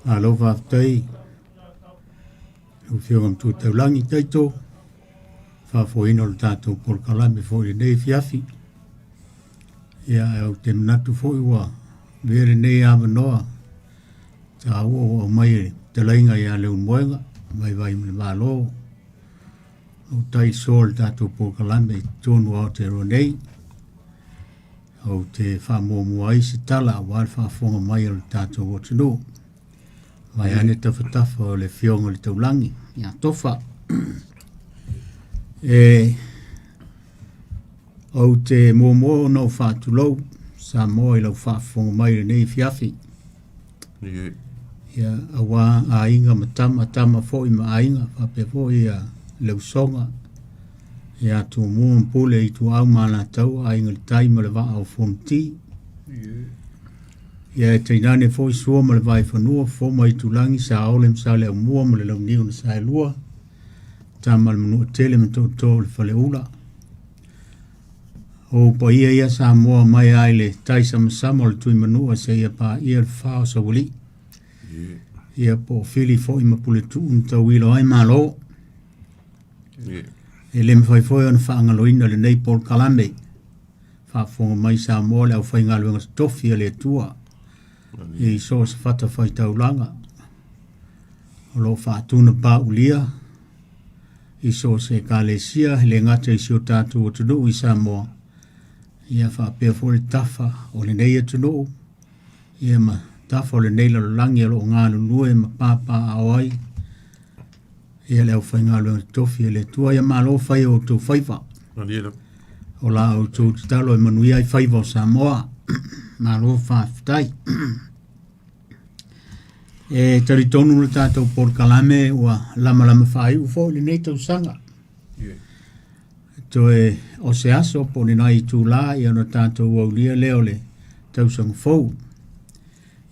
Malo faafetai lau Afioga i le Matua Taulagi Taito, faafoeina o le tatou polokalame foi i lenei afiafi. Ia, ae ou te manatu foi ua avea lenei avanoa taua ua aumai e le fetalaiga ia Leulumoega, Vaivai ma le Malo, o taisoa le tatou polokalame i totonu o Aotearoa nei. Ou te faamuamua ai se tala aua le faafofoga mai o le tatou atunuu. Vaeane tafatafa o le Afioga i le Taulagi ia Tofa. E ou te muamua ona ou faatulou Samoa i lau faafofoga mai i lenei afiafi. Ia, aua aiga ma tama, tama foi ma aiga, faapea foi ia le usoga ia Tumua ma Pule, Ituau ma Alataua, Aiga i le Tai ma le Vaa o Fonoti. Ia e tainane foi Sua ma le Vaifanua, Fofo ma Aitulagi, Saole ma Saleaaumua ma le Launiu na Saelua, Tama a le Manuatele ma Tootoo o le Faleula. O ou paia ia Samoa mai lava i le tai samasama o le Tuimanua seia paia le fa o Saualii. Ia po o Fili foi ma Puletuu na tauilo ai Malo. E le mafai foi ona faagaloina lenei polokalame. Faafofoga mai Samoa le aufaigaluega totofi a le Atua i so o se fatafaitaulaga o lo o faatuna paulia i so o se ekalesia, e le gata i si o tatou atunuu i Samoa, ia faapea foi le tafa o lenei atunuu, ia ma tafa o lenei lalolagi o lo o galulue ma papaaao ai ia le aufaigaluega totofi a le Atua. Ia malo fai o outou faiva. O la outou tatalo e manuia ai faiva o Samoa. Malo faafetai. E talitonu le tatou polokalame ua lamalama faaiu foi lenei tausaga. Toe o se aso po o ni nai itulā ia ona tatou aulia lea o le tausaga fou.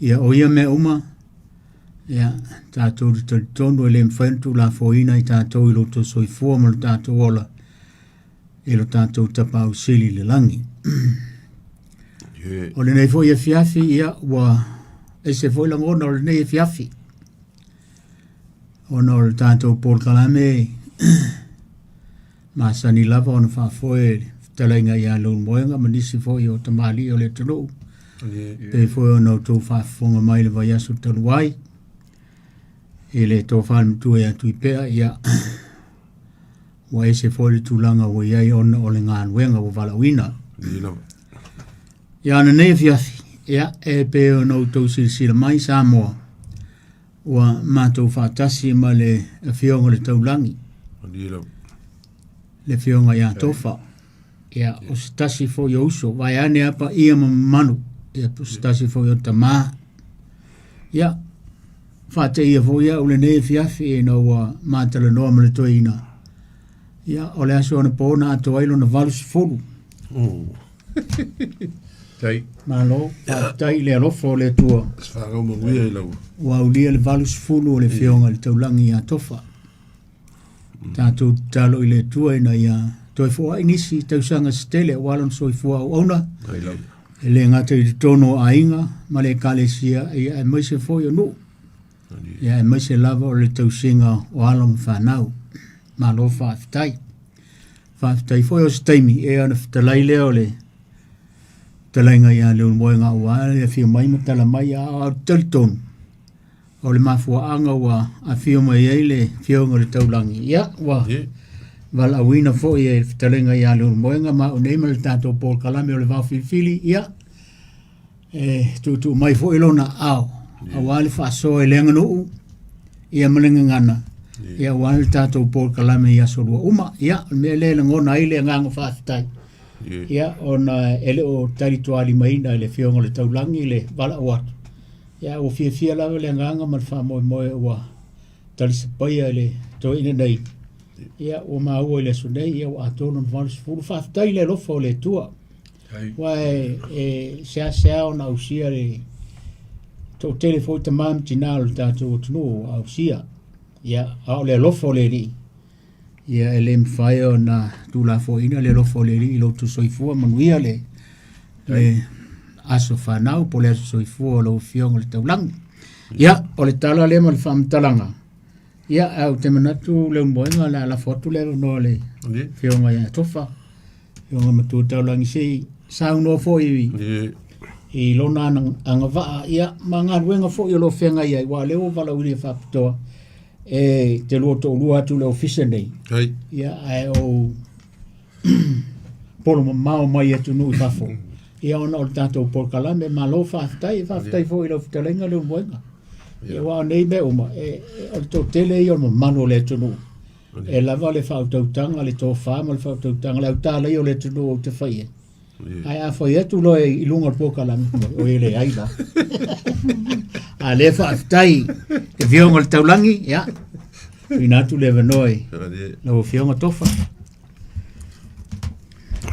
Ia o ia mea uma, ia tatou te talitonu e le mafai ona tuulafoaiina i tatou i lo outou soifua ma lo tatou ola i lo tatou Tapaau Sili i le lagi. O lenei foi afiafi, ia ua ese foi lagona o lenei afiafi ona o le tatou polokalame masani lava ona faafoe e le fetalaiga ia Leulumoega ma nisi foi o tamalii o le atunuu pei foi ona outou faafofoga mai i le vaiaso talu ai i le tofa matua ia Tuipea, ia ua ese foi le tulaga ua i ai ona o le galuega ua valaauina. Ia ananei afiafi, ia e pei ona outou silasila mai Samoa, ua matou faatasi ma le Afioga i le Taulagi, le Afioga ia Tofa. Ia, o se tasi foi o uso, vaeane lava paia ma mamalu, ia o se tasi foi o tamā. Ia, faateia foi au lenei afiafi ina ua matalanoa ma le toeaina. Ia, o le aso anapo na atoa ai lona 80. Oh. Tai. Malo, faafetai i le alofa o le Atua. Whakau manuia i lau. Ua aulia le 80 o le Afioga i le Taulagi ia Tofa. Tatou tatalo i le Atua ina ia toe foai nisi tausaga se tele aua lona soifua auauna. Ai lau. E le gata i totonu o aiga ma le ekalesia, ia aemaise foi o nuu. Ia aemaise lava o le tausiga o alo ma fanau. Malo faafetai. Faafetai foi o se taimi e ona fetalai lea o le fetalaiga ia Leulumoega aua le afio mai ma tala mai a o te talitonu o le mafuaaga ua afio mai ai le Afioga i le Taulagi, ia ua valaauina foi e le fetalaiga ia Leulumoega ma au nei ma le tatou polokalame o le Vaofilifili, ia e tuutuu mai foi lona aao aua le faasoa i le aganuu ia ma le gagana ia aua le tatou polokalame i aso lua uma. Ia, o le mea lea e lagona ai le agaga faafetai ia ona e le o talitualimaina e le Afioga i le Taulagi le valaau atu. Ia, ua fiafia lava le agaga ma le faamoemoe ua talisapaia e le toeaina nei. Ia, ua maua i le aso nei, ia ua atoa lona 80. Faafetai i le alofa o le Atua. Aua e, e seasea ona ausia le toatele foi tama ma tina o le tatou atunuu ua ausia. Ia, a o le alofa o le Alii, ia e le mafai ona tuulafoaiina le alofa o le Alii i lo outou soifua manuia le, le aso fanau po o le aso soifua o lau Afioga i le Taulagi. Ia, o le tala lea ma le faamatalaga. Ia, ae ou te manatu Leulumoega o le a lafo atu le avanoa i le Afioga ia Tofa, Afioga Matua Taulagi se i saunoa foi i lona agavaa, ia, ma galuega foi o lo o feagai ai, aua o lea ua valaauina faapitoa e te lua toalua atu i le ofisa nei. Ia, ae ou polo mamao mai atunuu i fafo. Ia ona o le tatou polokalame, malo faafetai, faafetai foi i lau fetalaiga Leulumoega. Ia aua o nei mea uma, e, e, o le toatele ia o le mamalu o le atunuu. E lava le faautautaga, le tofa ma le faautautaga, le autalaia o le atunuu ou te fai ai. Ae a fai atu loa i luga o le polokalame, o e leai la. A lea faafetai i Afioga o le Taulagi, ia, tuuina atu le avanoa i lau Afioga Tofa.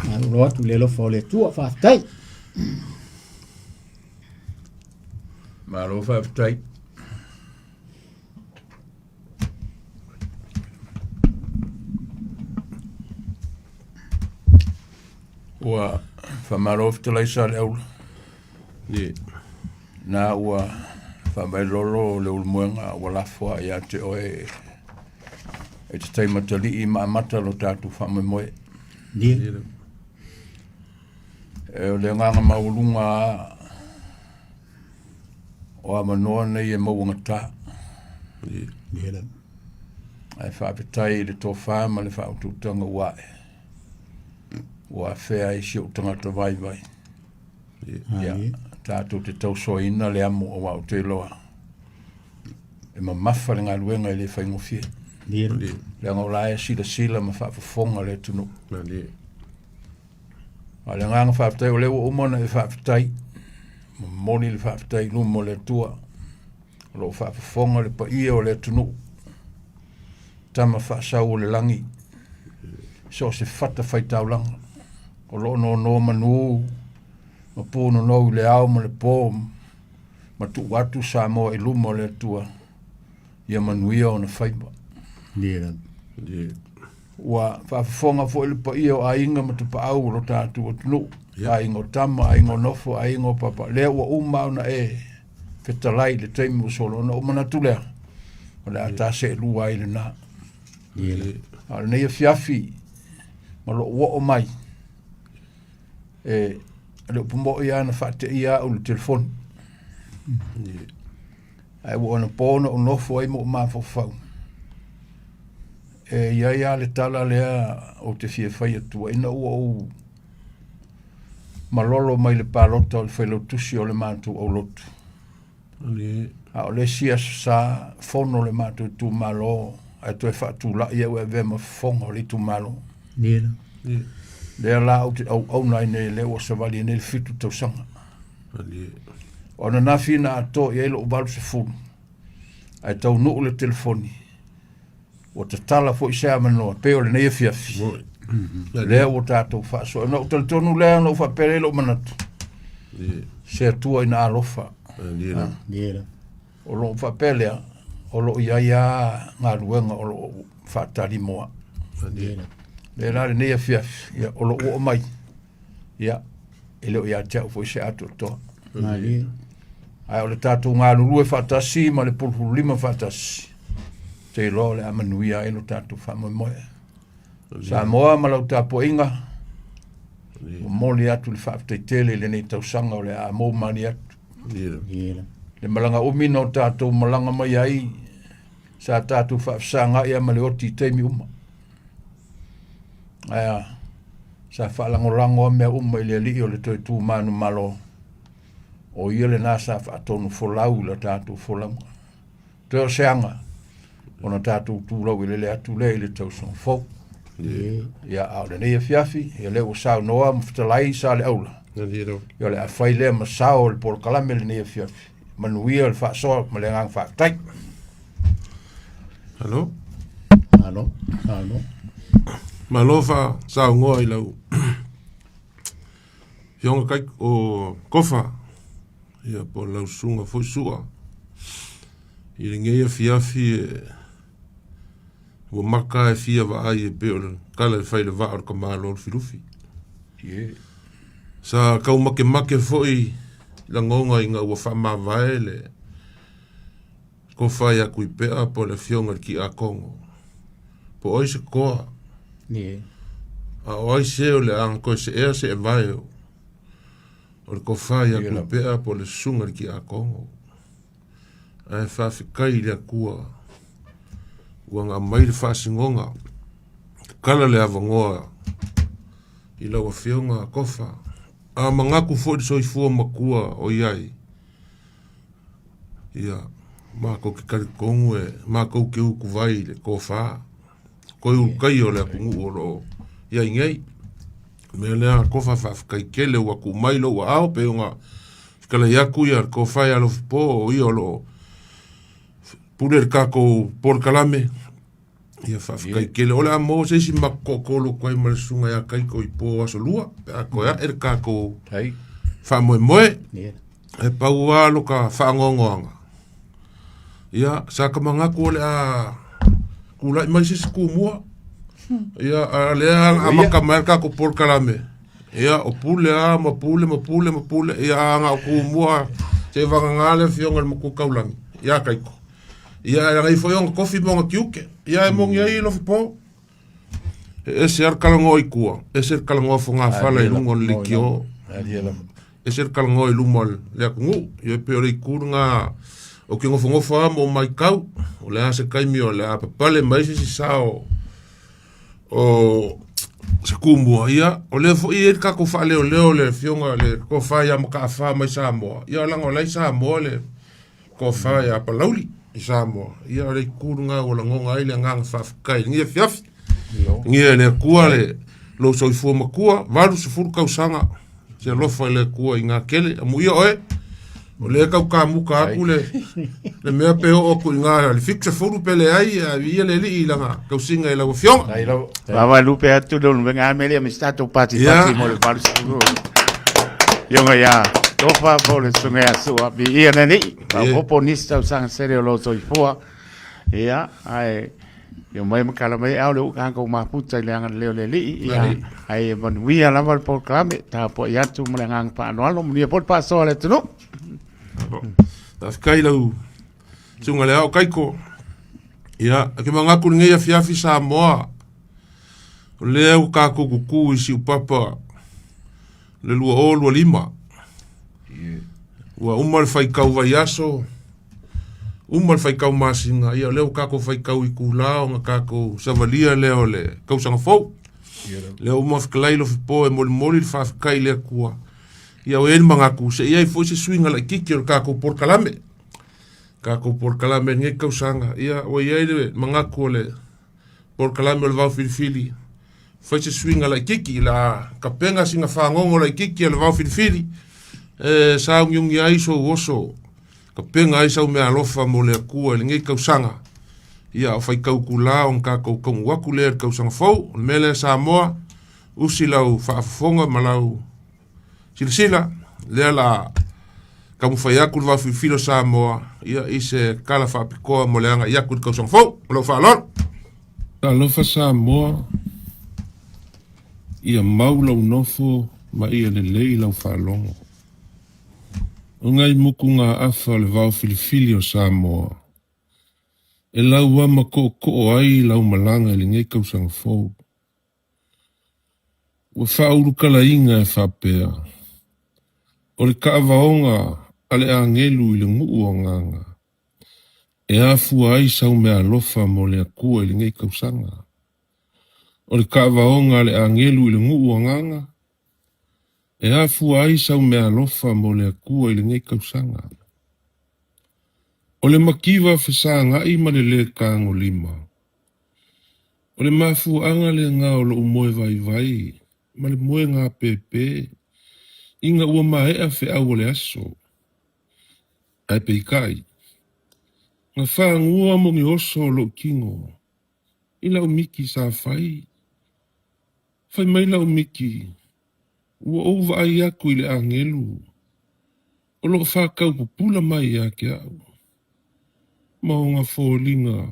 Malolo atu i le alofa o le Atua, faafetai. Malo faafetai. Ua faamalo fetalai Saleaula. Na ua faavailolo le ulumoega ua lafo lava ia te oe e te taimatalii ma amata lo tatou faamoemoe. E o le agaga maualuga lava o avanoa nei e mauagata. Ae faafetai i le tofa ma le faautautaga ua ae, ua afea ai si ou tagata vaivai. Ia, tatou te tausoaina le amo aua ou te iloa e mamafa le galuega e le faigofie. Leaga o la e silasila ma faafofoga le atunuu. A o le agaga faafetai o lea ua uma ona e faafetai, momoli le faafetai i luma o le Atua, o lo o faafofoga le paia o le atunuu, tama faasau o le lagi, so o se fata faitaulaga, o lo o nonomanu ma punonou i le ao ma le po, ma tuu atu Samoa i luma o le Atua, ia manuia ona faiva. Ua faafofoga foi le paia o aiga ma tapaau o lo tatou atunuu, aiga o tama, aiga o nofo, aiga o papa, lea ua uma ona e fetalai i le taimi ua sola, ona ou manatu lea, o le a ta seelua ai lena. A o lenei afiafi ma lou oo mai, e le upu moi lava na faateia au i le telefoni. Ae ua anapo na ou nofo ai ma ou mafaufau, e i ai lava le tala lea ou te fia fai atua ina ua ou malolo mai le palota o le failautusi o le matou aulotu. A o le isi aso sa fono le matou itumalo ae toe faatulai au e avea ma fofoga o le itumalo. Lea la ou te auauna ai nei, lea ua savali ai nei le 7 tausaga. O ananafi na atoa i ai lou 80, ae taunuu le telefoni, ua tatala foi se avanoa, pei o lenei afiafi. Lea ua tatou faasoa. Ona ou talitonu lea, ona ou faapea lea i lou manatu, se Atua ina alofa. O lou faapea lea, o lo o i ai lava galuega o lo o faatali mo au. Lea la lenei afiafi, ia, o lou oo mai, ia, e le o ia te au foi se atoatoa. Malie. Ae o le tatou galulue faatasi ma le pulupululima faatasi, te iloa o le a manuia ai lo tatou faamoemoe. Samoa ma lau tapuaiga, momoli atu le faafetai tele i lenei tausaga o le a mou mani atu. Le malaga umi na o tatou malaga mai ai, sa tatou faafesagai lava ma le oti i taimi uma. Ae a? Sa faalagolago lava mea uma i le Alii o le toe tu manumalo, o ia lena sa faatonu folau i la tatou folauga. Toe o se aga ona tatou tulau elele atu lea i le tausaga fou. Ia, a o lenei afiafi, ia lea ua saunoa ma fetalai Saleaula, ia o le a fai lea ma sao o le polokalame lenei afiafi. Manuia le faasoa ma le agaga faafetai. Malo. Malo, malo. Malo faasaunoa i lau Afioga kai o Kofa, ia po o lau susuga foi Sua. I lenei afiafi e ua maka e fia vaai e pei o le tala e fai i le vaa o le tamaloa Lufilufi. Yeah. Sa tau makemake foi lagona ina ua faamavae le. Kofa ia Kuipea po o le afioga i le Kiakono. Po o ai se koa. A o ai se o le a toe seea seevae o le tofa ia Kuipea po o le susuga i le Kiakono. Ae faafetai i le Atua ua na aumai le faasinoga, tatala le avanoa i lau afioga Tofa. A manatu foi le soifua matua o i ai, ia, matou te talitonu e matou te utuvai i le tofa, toe ulutaia o le atunuu o lo o i ai nei. O le mea lea, Tofa, faafetai tele ua tuu mai lou aao pei ona fetalai atu ia le tofa ia Alofipo o ia o lo o pule le tatou polokalame. Ia faafetai tele. O le a maua se isi matou toatolu atu ai ma le susuga ia Kaiko i po aso lua pe a toe ae le tatou faamoemoe. E pau lava lo ka faanoanoaga. Ia, sa ka manatu o le a tulai mai se isi tumua. Ia, a lea amata mai le tatou polokalame. Ia, o pule lava ma pule ma pule ma pule. Ia, a na o tumua se vagana le afioga i le Matua Taulagi ia Kaiko. Ia, e laga foi ona tofi ma ona tiute. Ia, e moni ai Lofipo. E ese lava le talanoa i tua, ese le talanoa fogafala i luga o le leitio. Ese le talanoa i luma o le atunuu. Ia e pei o le itu lena ou te nofonofo lava ma ou matau, o le a se taimi o le a papale mai ai se isi sao o se tumua. Ia, o lea foi e i ai le tatou faaleoleo le afioga i le Tofa ia Mataafa mai Samoa. Ia leaga o la e i Samoa le Tofa ia Palauli i Samoa. Ia o le itu lena ua lagona ai le agaga faafetai i lenei afiafi. Ia e le Atua le lou soifua matua, 80 tausaga, se alofa i le Atua i ngā kele. Amuia oe, o lea tau kamuka atu le, le mea pe oo atu i ngā le 70 pe leai, a ia le alii i lana tausiga i lau afioga. Lava lupe atu le uluvenga ame lea me se tatou pati pati mo le 80. Ioga ia tofa po le susuga ia Sua viia le Alii. Faaopoopo nisi tausaga sele o lou soifua. Ia, ae Ia mai ma kala mai au le uka ko mafuta i le agalelei o le Alii. Ia, ae manuia lava le polokalame, tapuai atu ma le agaga faaaloalo, manuia foi le faasoa a le atunuu. Faafetai lau susuga i le Ao Kaiko. Ia, e te manatu i lenei afiafi Samoa, o lea ua tatou tutu i Siupapa le 2025. Ua uma le faitau vaiaso, uma le faitau masina, ia o lea ua tatou faitau itula ona tatou savalia lea o le tausaga fou. Lea ua uma fetalai Lofipo e molimoli le faafetai i le Atua. Ia ua i ai le manatu, se i ai foi se suiga laitiiti o le tatou polokalame. Tatou polokalame i lenei tausaga, ia ua i ai le manatu o le polokalame o le Vao Filifili, fai se suiga laitiiti, o le a tapena sina fagogo laitiiti a le Vao Filifili e sauniuni ai sou oso, tapena ai sau meaalofa mo le Atua i lenei tausaga. Ia, o faitau itula ona tatou taunuu atu lea i le tausaga fou. O le mea lea Samoa, usi lau faafofoga ma lau silasila, lea o le a taumafai atu le Vao Filifili o Samoa ia, i se tala faapitoa mo le agai atu i le tausaga fou. Ma lou faaaloalo. Talofa Samoa, ia mau lau nofo ma ia lelei lau faalogo. O ngai mukugaafa o le Vao Filifili o Samoa, e lauama tootoo ai lau malaga i lenei tausaga fou. Ua faaulukalaina e faapea, O le taavaoga a le agelu i le nuu o Agaga, e afua ai sau meaalofa mo le Atua i lenei tausaga. O le taavaoga a le agelu i le nuu o Agaga, e afua ai sau meaalofa mo le Atua i lenei tausaga. O le mativa fesagai ma le lē tagolima, O le mafuaaga lena o lou moe vaivai ma le moe gapepe ina ua maea feau o le aso. Ae peitai, na fagua mogioso lou tino i lau miti sa fai. Fai mai lau miti, ua ou vaai atu i le agelu o lo o faatau pupula mai ia te au. Ma ona foliga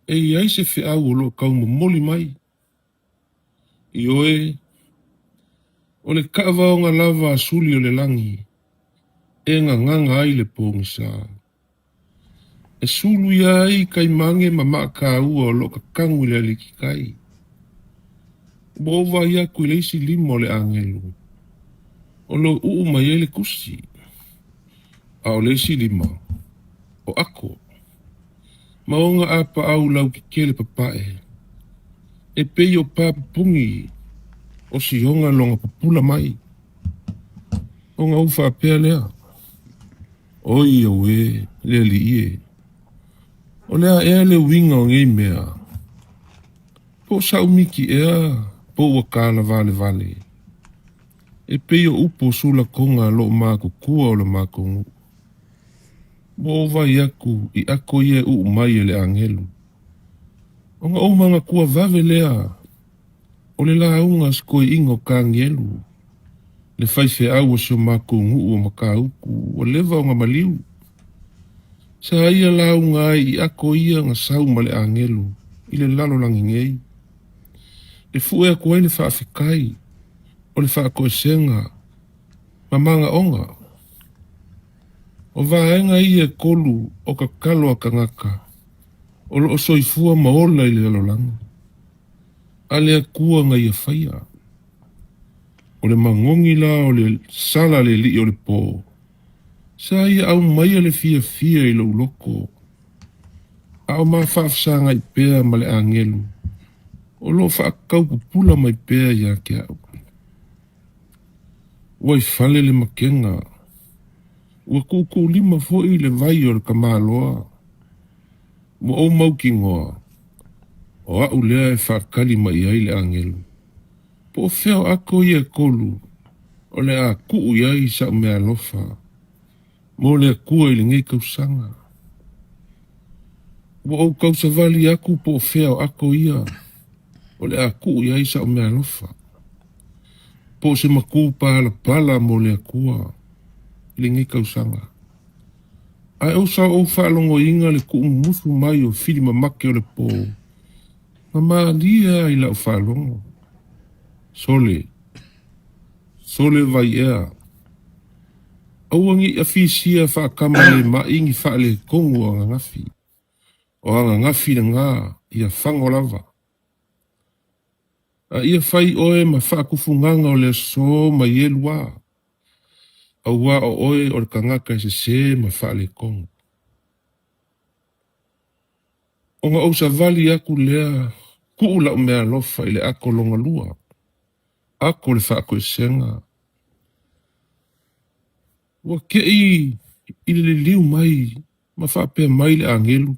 e i ai se feau o lo o taumomoli mai. Ioe, o le taavaoga lava a suli o le lagi e gagaga ai le pogisa. E sulu ia ai kaimage ma maakaua o loo kakagu i le alikikai. Ua ou vaai aku i le isi lima o le agelu o loo uu mai ai le tusi, a o le isi lima o ako ma ona apaau lautetele papae e pei o pa pupuni o sioga lona pupula mai. Ona ou faapea lea, Oi auē le Alii e! O le a ea le uiga o nei mea? Po o sa'u miti ea po ua kalavalevale, e pei o upu o sulakoga a loo matutua o le matou nuu. Ua ou vaai aku i ako ia e uu mai e le agelu, ona ou manatua vave lea o le lauga a si toeaina o Tanielu, le faifeau o si o matou nuu o Matautu ua leva ona maliu. Sa ia lauga ai i ako ia na sau ma le agelu i le lalolagi nei, e fue atu ai le faafetai o le faatoesega ma manaoga. O vaega ia e tolu o tatalo a tagata o loo soifua ma ola i le lalolagi. A le Atua na ia faia. O le magogi la o le sala a le alii o le po, sa ia aumaia le fiafia i lou loto, a o ma faafesagai pea ma le agelu o lo o faataupupula mai pea ia te au. Ua i fale le makega, ua tuutuulima foi le vai o le tamaloa, ua ou mautinoa, o au lea e faatali mai i ai le agelu. Po o fea o ako ia e tolu o le a tuu i ai sa'u meaalofa mo le Atua i lenei tausaga. Ua ou tausavali atu po o fea o ako ia o le a tuu i ai sa'u meaalofa, po o se matū palapala mo le Atua i lenei tausaga. Ae ou sa ou faalogoina le tuumumusu mai o fili mamake o le po na malie lava i lau faalogo. Sole, sole vai ea. Aua ne i afisia faatamalemai ni faaletonu o ananafi. O ananafi lena ia fago lava. A ia fai oe ma faatufugaga o le aso ma Ieluā, auā o oe o le tagata e sesē ma faaletonu. Ona ou savali aku lea, tuu lau meaalofa i le ako lona lua, ako le faatoesega. Ua kei i le liliu mai ma faapea mai le agelu,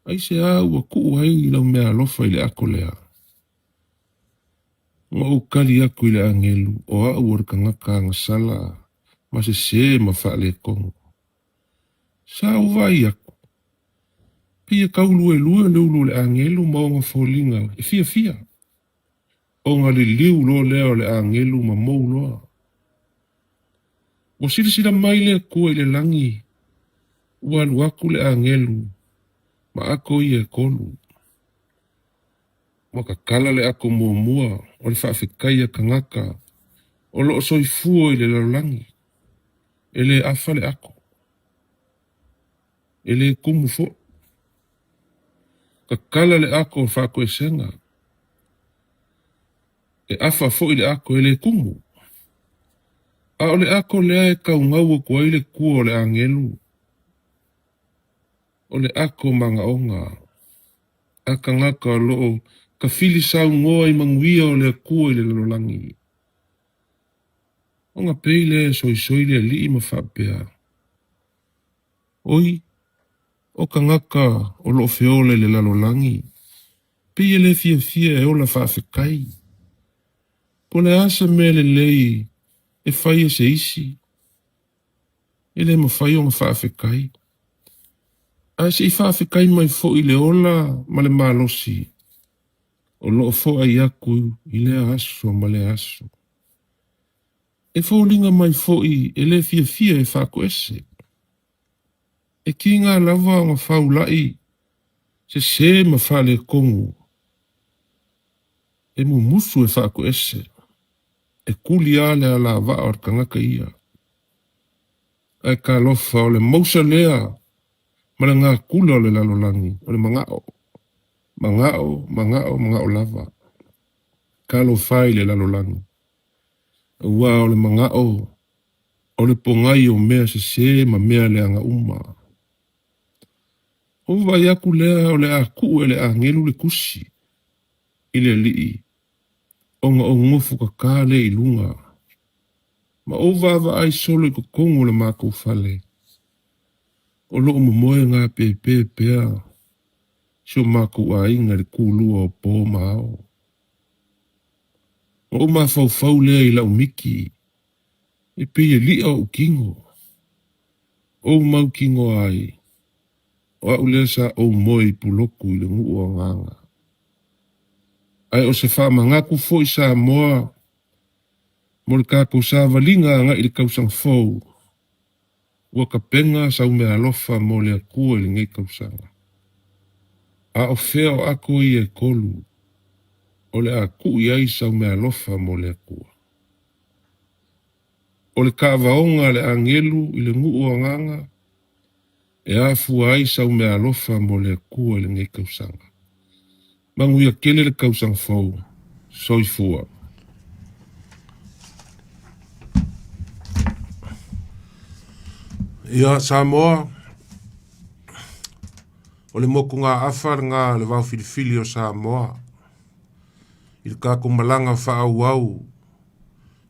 Aisea ua tuu ai lau meaalofa i le ako lea? Ona ou tali aku i le agelu, O au o le tagata agasala ma sesē ma faaletonu. Sa ou vaai aku, pei e tauluelue le ulu o le agelu ma ona foliga e fiafia, ona liliu loa lea o le agelu ma mou loa. Ua silasila mai le Atua i le lagi, ua alu aku le agelu ma ako ia e tolu. Ua tatala le ako muamua o le faafetai a tagata o lo o soifua i le lalolagi. E le afa le ako, e le kumu foi. Tatala le ako o faatoesega, e afa foi le ako e le kumu. A o le ako lea e taugau atu ai le tua o le agelu, o le ako magaoga a tagata o lo o tafili saunoa i manuia o le Atua i le lalolagi. Ona pei lea e soisoi le alii ma faapea, Oi, o tagata o lo o feola i le lalolagi, pei e le fiafia e ola faafetai. Po o le a se mea lelei e fai e se isi, e le mafai ona faafetai. Ae se i faafetai mai foi i le ola ma le malosi o lo o foai atu i lea aso ma lea aso. E foliga mai foi e le fiafia e faatoese. E kiga lava ona faulai sesē ma faaletonu, e mumusu e faatoese, e tuli lava le alavaa o le tagata ia. Ae talofa o le mausa lea! ma le gakula o le lalolagi, o le magao. Magao, magao, magao lava. Talofa e i le lalolagi, auā o le magao o le pogai o mea sesē ma mea leaga uma. Ou vaai aku lea o le a tuu e le agelu le tusi i le alii ona ou nofo kakā lea i luga ma ou vaavaai solo i totonu o le matou fale o lo o momoe gapepe pea si o matou aiga i le tulua o po ma ao. Ona ou mafaufau lea i lau miti e pei e li'a o'u tino. Ou mautinoa ai, o a'u lea sa ou moe i Pulotu i le nuu o Agaga. Ae o se faamanatu foi Samoa mo le tatou savaliga agai i le tausaga fou, ua tapena sau meaalofa mo le Atua i lenei tausaga. A o fea o ato ia e tolu o le a tuu i ai sau meaalofa mo le Atua? O le taavaoga a le agelu i le nuu o Agaga e afua ai sau meaalofa mo le Atua i lenei tausaga. Manuia tele le tausaga fou. Soifua. Ia, Samoa, o le motugaafa lena a le vaofilifili o Samoa i le tatou malaga faaauau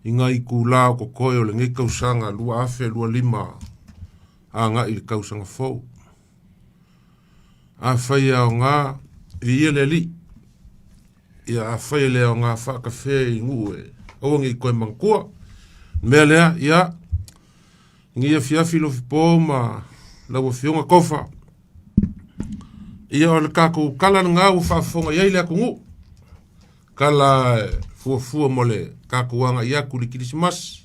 i nai itulā o totoe o lenei tausaga 2025 agai i le tausaga fou. Afai e aoga, viia le Alii. Ia afai e le aoga faakafē i nuu e aua ne i toe manatua. O le mea lea, ia, lenei afiafi Lofipo ma lau Afioga Tofa, ia o le tatou tala lena ua faafofoga i ai le atunuu. Tala e fuafua mo le tatou agai atu i le Kerisimasi,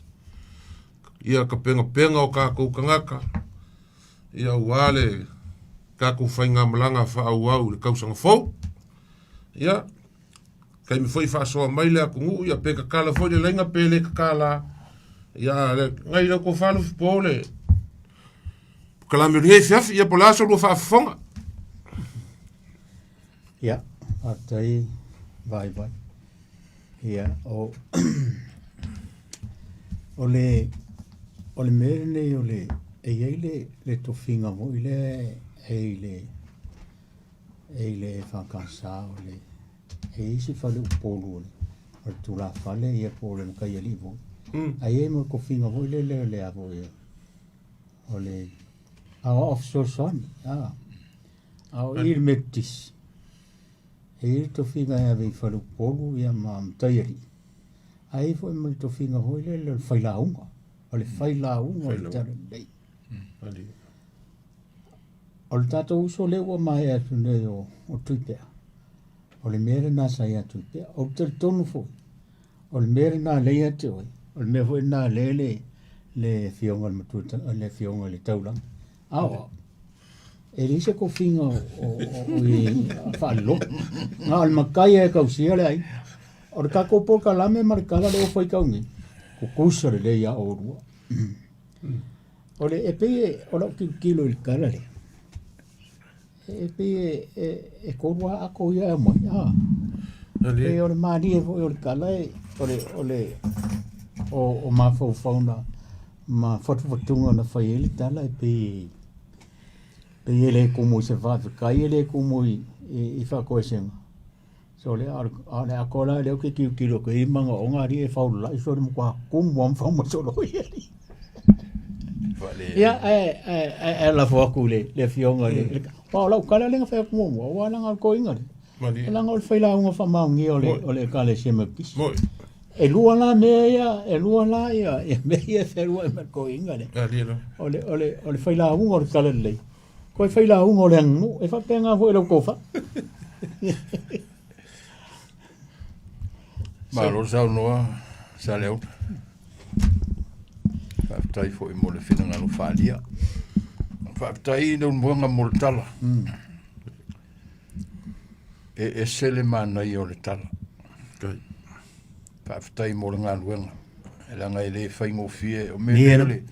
ia ka penapena o tatou tagata, ia aua le tatou faigamalaga faaauau i le tausaga fou. Ia, taimi foi faasoa mai le atunuu, ia pe tatala foi le laina pe le tatala. Ia, le, nai lau tofa Lufipo le polokalame o lenei afiafi, ia po o le a so lua faafofoga. Ia, faafetai Vaivai. Ia, o, o le, o le mea lenei o le, e i ai le, le tofiga foi lea e i le, e i le EFKS o le, e i ai si faleupolu o le, o le tulafale ia po o le mataialii foi. Ae i ai ma le tofiga foi lele o le a foi, o le aoao fesoasoani, a. A o i le Metotisi, e i ai le tofiga e ave i Faleupolu ia ma Mataialii, ae i ai foi ma le tofiga foi lele o le failauga, o le failauga o le Talalelei. O le tatou uso lea ua maea atu nei o, o Tuipea, o le mea lena sa ia Tuipea. Ou te talitonu foi, o le mea lena lea ia te oe, o le mea foi lena lea le, le afioga i le matua, le afioga i le taulaga. Ao, e leai se tofiga o, o, o, o i faalelotu. Na o le matai e tausia le aiga. O le tatou polokalame ma le tala lea ua faitau nei, tutusa lelei ia oulua. O le, e pei e, o lau tilotilo i le tala lea, e pei e, e, e tolu lava ato ia e aumai, a. Pei o le malie foi o le tala e, o le, o le, o, o mafaufau na, ma fatufatuga na fai ai le tala e pei pei e le tumu i se faafetai e le tumu i, i, i faatoesega. So le a o le atoa la lea ou te tilotilo atu i manaoga alii e faulala'i so le matua tumu lava ma fau mai solo i alii. Ia ae ae ae lafo atu i le le afioga i le aua o lau tala lea na fai atu muamua aua leaga o le toeaina lea. Leaga o le failauga faamaonia o le o le Ekalesia Metotisi. E lua la mea ia, e lua la ia, ia mea ia e fealuai ma le toeaina lea. O le, o le, o le failauga o le talalelei, toe failauga o le aganuu. E faapena foi i lau tofa. Malo saunoa Saleaula. Faafetai foi mo le finagalo faaalia. Faafetai i Leulumoega mo le tala. E ese le manaia o le tala. Faafetai mo le galuega. E leaga e le faigofie, o mea nei o le,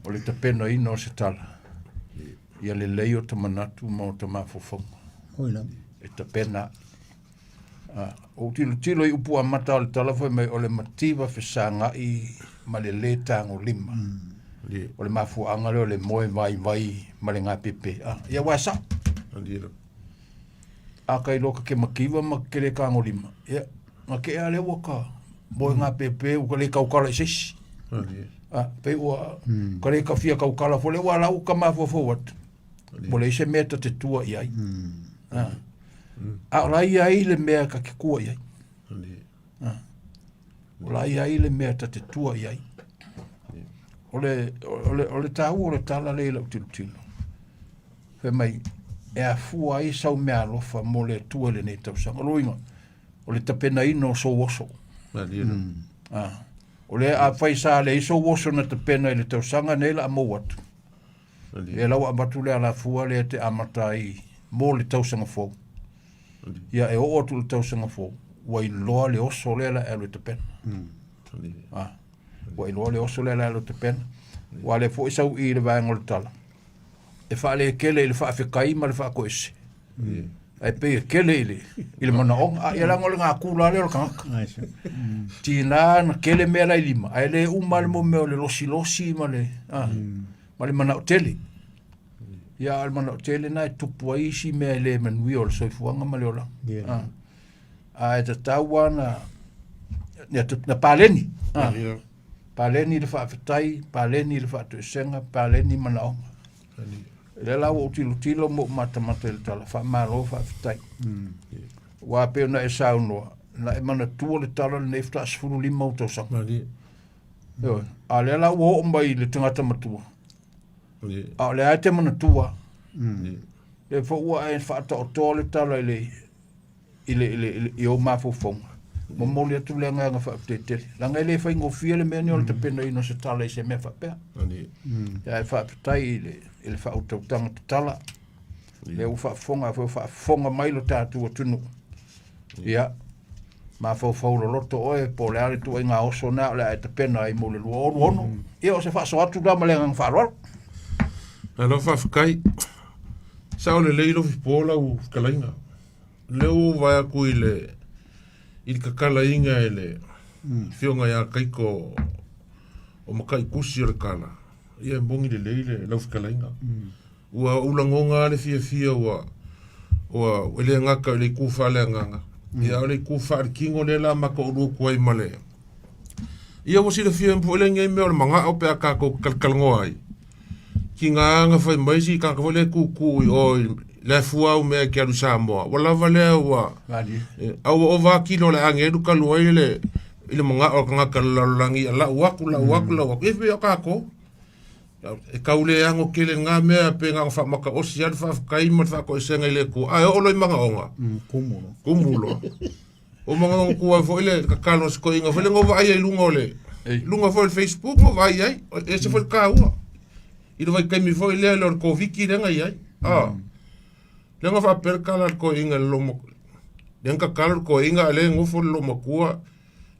o le tapenaina o se tala. Ia lelei o ta manatu ma o ta mafaufauga. Oi lava. E tapena ai. Ou tilotilo i upu amata o le tala fai mai o le mativa fesagai ma le lē tagolima. O le mafuaaga lea o le moe vaivai ma le gapepe. Ia ua e sao. A ka iloa ka ke mativa ma ke lē tagolima, ia, na ke ea lea ua ka moe gapepe ua ka lē taukala i se isi. Pei ua ka lē kafia taukala foi lea ua la ua ka mafaufau atu. Ua leai se mea ta te tua i ai. A o la e i ai le mea ta te tua i ai. O la e i ai le mea ta te tua i ai. O le, o le, o le taua o le tala lea i lau tilotilo. Fai mai, e afua ai sau meaalofa mo le Atua i lenei tausaga. O lona uiga, o le tapenaina o sou oso. O lea afai sa leai sou oso na tapena i le tausaga nei la a mou atu. Ia la ua avatu le alafua lea e te amata ai mo le tausaga fou. Ia e oo atu i le tausaga fou, ua iloa le oso lea la e alu e tapena. Ah, ua iloa le oso lea la e alu e tapena. Ua lea foi sau i le vaega o le tala. E faalekele i le faafetai ma le faatoese. Ae pei e kele i le, i le manaoga. A ia leaga o le gakula lea o le tagata. Tina na kele mea la i lima, ae le uma le mo mea o le losilosi ma le, a, ma le manao tele. Ia, a o le manao tele na e tupu ai isi mea e le manuia o le soifuaga ma le olaga. Yeah. A, ae tatau lava na, na, na paleni. A, Yeah. paleni le faafetai, paleni le faatoesega, paleni manaoga. Lea la ua ou tilotilo ma ou matamata i le tala, faamalo faafetai. Aua pei ona e saunoa, na e manatua le tala lenei faatoa 15 ou tausaga. Malie. Ioe. A o lea la ua oo mai i le tagata matua, Malie. a o lea e te manatua, Malie. lea foi ua e faataotoa le tala i le i le, i le, i le, i ou mafaufauga. Momoli atu le agaga faafetai tele. Leaga e le faigofie le mea nei o le tapenaina o se tala i se mea faapea. Ae faafetai i le, i le faautautaga tatala. Lea ua faafofoga foi faafofoga mai lo tatou atunuu. Ia, mafaufau loloto oe po o le a le ituaiga oso na o le a e tapena ai mo le 2026. Ia, o se faasoa atu la ma le agaga faaaloalo. Malo faafetai. Sao lelei lou fipo lau fetalaiga. Lea ua ou vaai atu i le i le tatalaina e le afioga ia Kaiko o Mataitusi o le Tala, ia e moni lelei le lau fetalaiga. Ua ou lagona lava le fiafia ua ua e le gata i le itu faaleagaga, ia a o le itu faaletino lea la ma toalua atu ai ma le Ia ua silafia foi lenei mea o le manao pe a tatou talatalanoa ai. Tiga na fai mai si tagata foi lea e tutu i o i le afua au mea e te alu i Samoa. Ua lava lea ua a ua ova atu kilo o le agelu talu ai le i le manao o le tagata o le lalolagi, lau atu, lau atu, lau atu. Ia pei o tatou. E tau le ano tele lena mea pe na ona faamataosi lava le faafetai ma le faatoesega i le Atua, ae oo loa i manaoga, Kumu loa. Kumu loa. O manaoga tua foi le tatalo a si toeaina foi lea na ou vaai ai i luga o le luga foi o le Facebook na ou vaai ai, e ese foi le taua. I le vaitaimi foi lea o le Koviti lea na i ai. Lea na faapea le tala a le toeaina i le loomatua. Lea na tatalo le toeaina a o lea e nofo le loomatua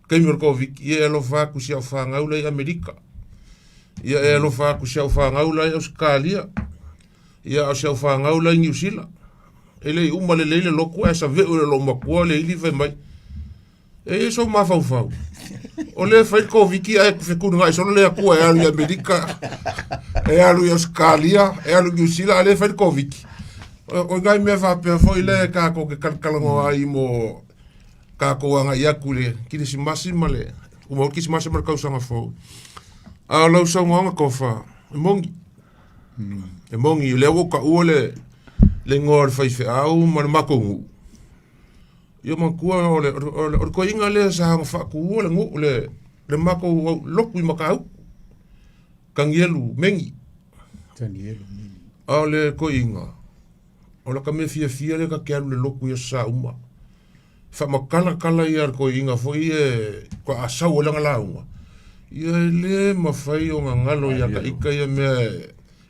taimi o le Koviti, ia e alofa atu i si au fanau la i Amerika. Ia e alofa atu i si au fanau la i Ausetalia. Ia a o si au fanau la i Niu Sila. E le i uma lelei le lotu ae saveu e le loomatua le ili fai mai. E i ai sou mafaufau. O lea e fai le Koviti ae fetulinai solo le Atua e alu i Amerika, e alu i Ausetalia, e alu i Niu Sila, a o lea e fai le Koviti. O nai mea faapea foi lea tatou te talatalanoa ai mo tatou agai atu i le Kerisimasi ma le uma o le Kerisimasi ma le tausaga fou. A o lau saunoaga Tofa, e moni. E moni, o lea ua ou taua le le igoa o le faifeau ma le matou nuu. Ia manatua o le, o le, o le toeaina lea sa faatuua le nuu, le, le matou lotu i Matautu, Tanielu Meni. Tanielu Meni. A o le toeaina, o lata mea fiafia lea ta te alu i le lotu i aso Sa uma. Faamatalatala ia a le toeaina foi ia faatoa sau ai lana lauga, ia e le mafai ona galo ia ta ita ia mea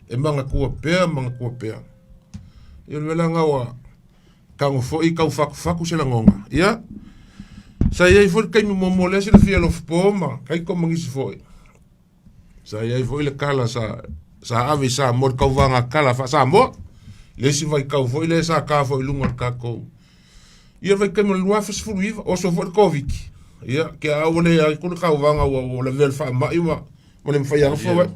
e manatua pea manatua pea. Ia o le mea la lena ua tago foi tau fatufatu se lagona. Ia, sa i ai foi le taimi muamua lea silafia e Alofapo ma Kaiko ma nisi foi. Sa i ai foi le tala sa Sa ave i Samoa le tauvaga kala faa-Samoa. Le isi vaitau foi lea sa ta foi i luga o le tatou ia vaitaimi o le 2019, oso foi le Koviti. Ia, ke a ua le ai ku le tauvaga ua ua lavea le faamai ma ma le mafai ona fau ai.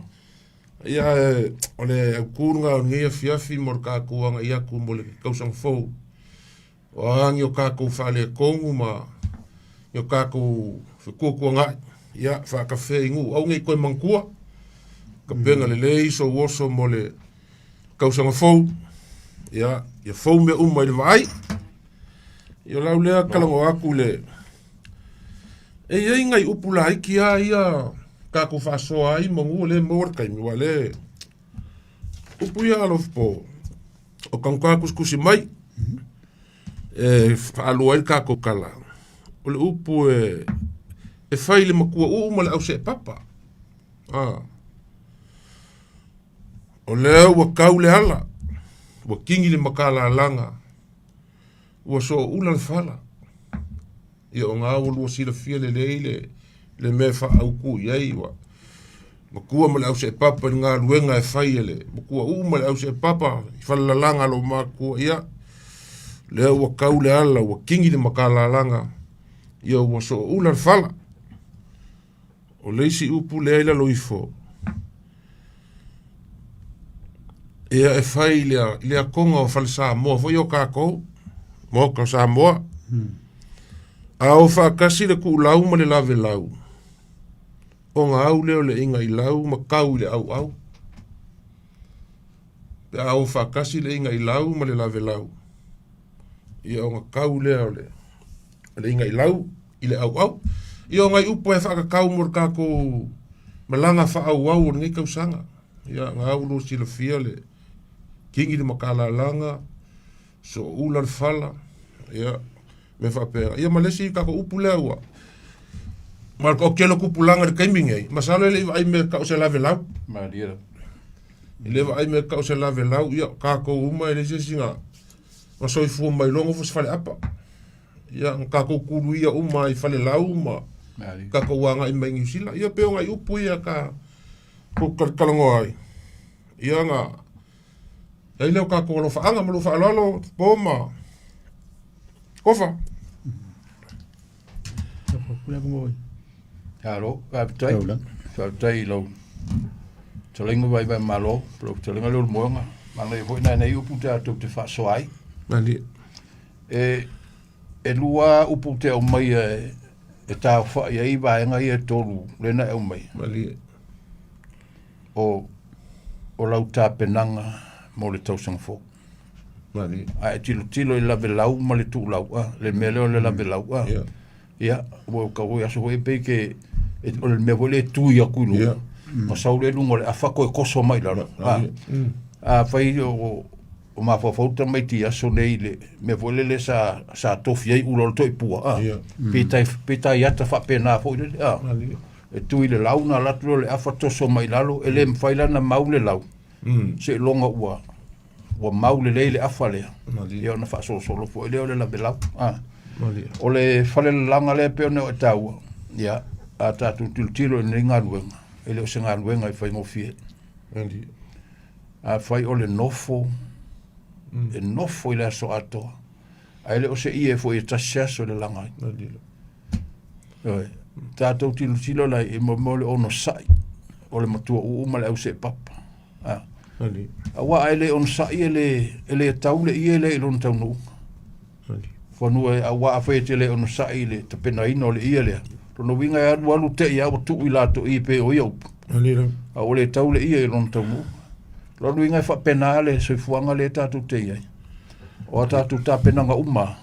Ia e, o le autu lena o lenei afiafi mo le tatou agai atu mo le tausaga fou. O a ni o tatou faaletonu ma ni o tatou fetuatuanai, ia faatafea i nuu, aua ne i toe manatua. Tapena lelei sou oso mo le tausaga fou, ia, ia fou mea uma i le vaai. Ia o lau lea talanoa atu i le... E i ai nai upu laiti lava ia tatou faasoa ai manu o lea e maua le taimi, aua o lea upu ia alofa o tagata tusitusi mai e faalua ai le tatou tala, o le upu e, e fai i le matua uu ma le auseepapa. A. O lea ua tau le ala, ua tini le matalalaga, ua sooula le fala. Ia o na ua lua silafia lelei le, le mea e faaautu i ai ua matua ma le auseepapa i le galuega e fai e le matua uu ma le auseepapa i falelalaga a lou matua ia lea ua tau le ala ua tini le matalalaga ia ua sooula le fala. O le isi upu lea i lalo ifo ia e fai i le, i le akoga o Fale Samoa foi o tatou, Maota o Samoa. A o faatasi le tuulau ma le lavelau, ona au lea o le igailau ma tau i le auau. Pe a o faatasi le igailau ma le lavelau, ia ona tau lea o le, o le igailau i le auau. Ia o nai upu e faatatau mo le tatou malaga faaauau o lenei tausaga. Ia na au lo silafia le kingi le makalalaga, sooula le fala, ia mea faapea. Ia ma le isi tatou upu lea ua ma o tele o tupulaga i le taimi nei, masalo e le i vaai mea tau se lavelau. Malie lava. E le vaai mea tau se lavelau, ia tatou uma e leai se isi na na soifua mai loa nofo i se faleapa. Ia, na tatou kuluia uma i falelau ma tatou agai mai Niu Sila. Ia pei o nai upu ia ka kou talanoa ai. Ia na ai lea o tatou alofaaga ma lou faaaloalo po ma Kofa. Alo, faafetai. Faafetai i lau fetalaiga vaivai malo, lau fetalaiga lea o le moega. Manaia foi nai nei upu tatou te faasoa ai. Malie. E, e lua upu te aumaia e, e taofai ai vaega ia e tolu lea na e aumaia. Malie. O, o lau tapenaga mo le tausaga fou. Malie. A e tilotilo i lavelau ma le tuulau'a, le mea lea o le lavelau'a. Yeah. Ia, ua tau foi aso foi pei ke e, o le mea foi lea e tui atu i luga. Yeah. Ma sau lea i luga o le afa toe koso mai i lalo. A, a fai o, o mafaufau tamaiti i aso nei i le mea foi lele sa, sa tofi ai ula o le toipua. A, Yeah. pe tai, pe tai ata faapena foi lele. A, e tui le lau na alu atu lea o le afa toso mai i lalo, e le mafai la ona mau le lau. Seiloga ua ua mau lelei le afa lea, ia ona faasolosolo foi lea o le lavelau. Ah. O le falelalaga lea pei ona e taua, ia, a tatou tilotilo i lenei galuega, e le o se galuega e faigofie. Afai o le nofo, e nofo i le aso atoa, ae le o se ie foi e tasi se aso e lalaga ai. Ioe. Tatou tilotilo la i mo mo le onosai o le matua uu ma le auseepapa. Ah. Aua a e le onosai e le, e le tau le ie lea i lona taunuuga. Fanua e aua afai e te le onosai i le tapenaina o le ie lea. Lona uiga e alu alu te i a ua tuu i latou i pei o ia upu. A ua le tau le ie i lona taunuuga. Lona uiga e faapena le soifuaga lea tatou te i ai. O a tatou tapenaga uma,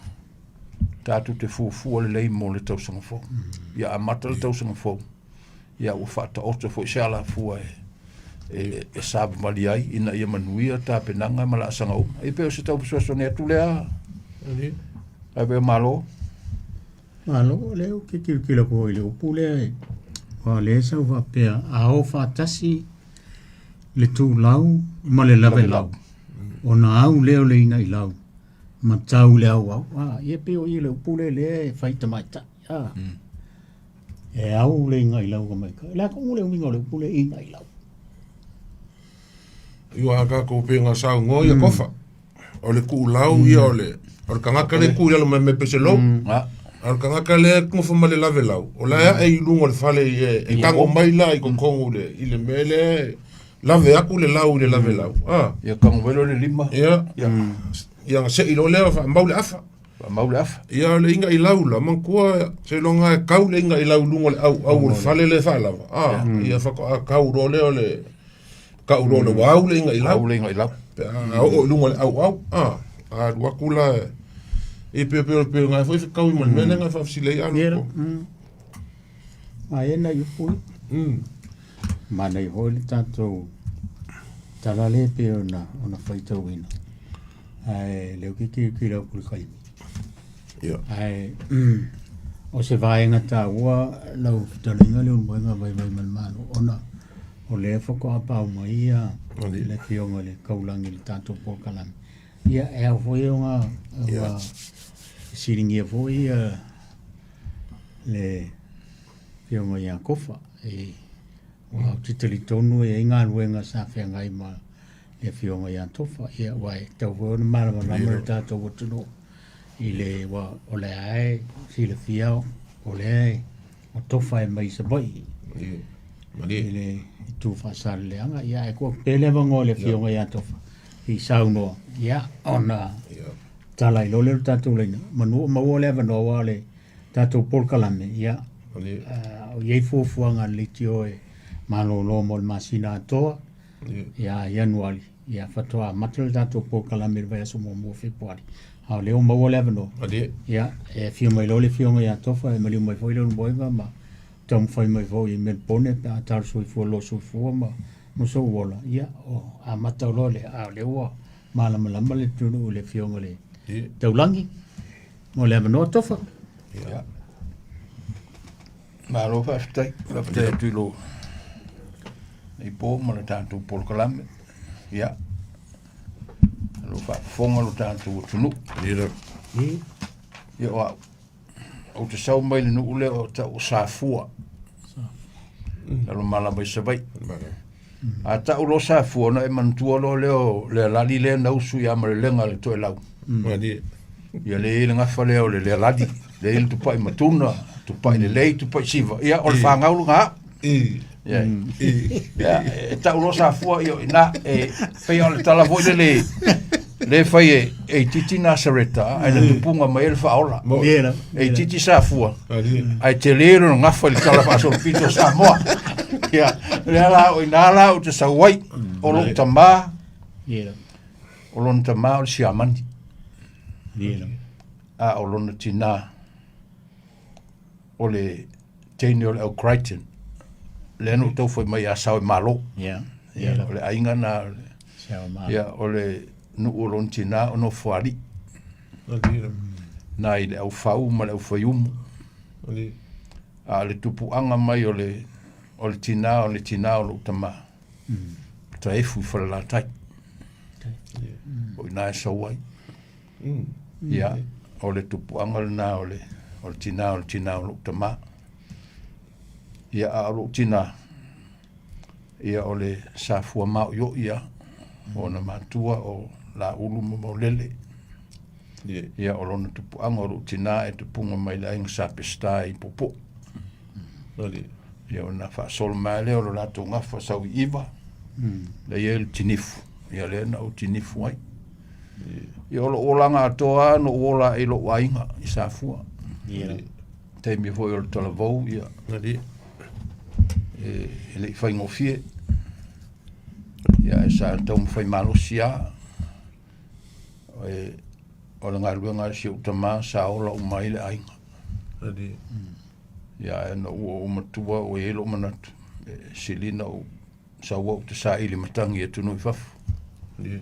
tatou te fuafua lelei mo le tausaga fou. Ia amata le tausaga fou, ia ua faataoto foi se alafua e, e, e savavali ai ina ia manuia tapenaga ma laasaga uma. E pei o se tau fesoasoani atu lea. Ai pei o malo. Malo, lea ou te tilotilo atu i le upu lea, aua o lea e sau faapea, a o faatasi le tulau ma le lavelau, ona au lea o le inailau ma tau i le auau. Ah, ia pei o i le upu lea lea e fai tamaitai. Ah. E au le inailau ka maikai. Le a ka le uiga o le upu lea inailau. Ua a tatou pei ona saunoa ia Tofa, o le tuulau ia o le o le tagata lea e tu i lalo mai me peselou. A o le tagata lea e nofo ma le lavelau, o la e ae i luga o le fale e e tago mai la i totonu i le i le mea lea e lave atu le lau i le lavelau. A. Ia tago mai loa le lima. Ia. Ia ona sei loa lea faamau le afa. Faamau le afa. Ia o le inailau la, manatua seiloga e kau le inailau i luga o le auau o le fale lea e faalava, a, ia faatoa kau loa lea o le tau loa o le ua au le inailau. Au le inailau. Pe a oo i luga o le auau, a, alu atu la, e pei pei pei ona foi fetaui ma le mea lea na faafesili ai Alo. A e nai upu ia. Manaia foi le tatou tala lea pei ona ona faitauina. Ae lea ou te tilotilo atu i le taimi. Ia. Ae o se vaega taua lau fetalaiga Leulumoega Vaivai ma le Malo ona o lea faatoa pau mai ia le Afioga i le Taulagi i le tatou polokalame. Ia e ao foi ona ona fesiligia foi ia le Afioga ia Kofa e aua ou te talitonu e i ai galuega sa feagai ma le Afioga ia Tofa, ia aua e tatau foi ona malamalama le tatou atunuu i le aua o lea lava e silafia o lea e o Tofa e mai Savaii i le itu Faasaleleaga, ia ae tuu atu pea le avanoa i le Afioga ia Tofa se i saunoa, ia ona tala ai loa lea o le tatou laina, manu o maua le avanoa aua o le tatou polokalame, ia, o i ai fuafuaga a le leitio e malolo mo le masina atoa, ia Ianuari, ia faatoa amata le tatou polokalame i le vaiaso muamua o Fepuari. A o lea ua maua le avanoa, ia, e afio mai loa le Afioga ia Tofa, e maliu mai foi Leulumoega ma taumafai mai foi i Melbourne pe a talo soifua loa soifua ma ma sou ola, ia, o amata loa lea, a o lea ua malamalama le atunuu i le Afioga i le Taulagi. Mo le avanoa Tofa. Ia. Malo faafetai. Faafetai atu i lou nei po ma le tatou polokalame. Ia. Lo faafofoga lo tatou atunuu. Ia. Ia o au. Ou te sau mai le nuu lea o tau o Safua. Lalo malama i Savaii. A tau loa Safua ona e manatua loa lea o le alali lea na usu ia Malelega le Toelau. Ia lea e i ai le gafa lea o le lealali, lea e i ai le tupai matuna, tupai lelei, tupai siva. Ia o le fanau lena au. Ia, ia, e tau loa Safua, ia o i ina, e pei o le tala foi lele, le fai e, e itiiti Nasareta, ae na tupuga mai ai le faaola. E itiiti Safua, ae tele lona gafa i le tala faasolopito o Samoa. Ia, lea la, o i ina la ou te sau ai, o lou tamā, o lona tamā o le siamani, a o lona tinā, o le teine o le au Crichton, lea na ou tau fai mai ia Sao e Malo. Yeah. Yeah, o le aiga na, yeah, o le nuu o lona tinā o Nofoalii. Na i le au Fau ma le au Faiumu. A o le tupuaga mai o le, o le tinā o le tinā o lou tamā, Taefu i Falelatai. O i ina e sau ai. Ia, o le tupuaga lena o le, o le tinā o le tinā o lou tamā. Ia, a o lou tinā, ia o le Safua maoioi lava, o ona matua o Laulu ma Maulele. Ia, o lona tupuaga o lou tinā e tupuga mai le aiga Sa Peseta i Puupuu. Ia ona faasolo mai lea o lo latou gafa sau i Iva, lea i ai le tinifu, ia lea na ou tinifu ai. Ia o lou olaga atoa lava na ou ola ai i lou aiga i Safua. Ia. Taimi foi o le talavou, ia, e, e le i faigofie. Ia, e sa taumafai malosi lava. E, o le galuega a si ou tamā sa ola uma ai le aiga. Ia, ae na ou oo matua ua i ai lou manatu, e sili ona ou sau au ou te saili matagi i atunuu i fafo. Ia.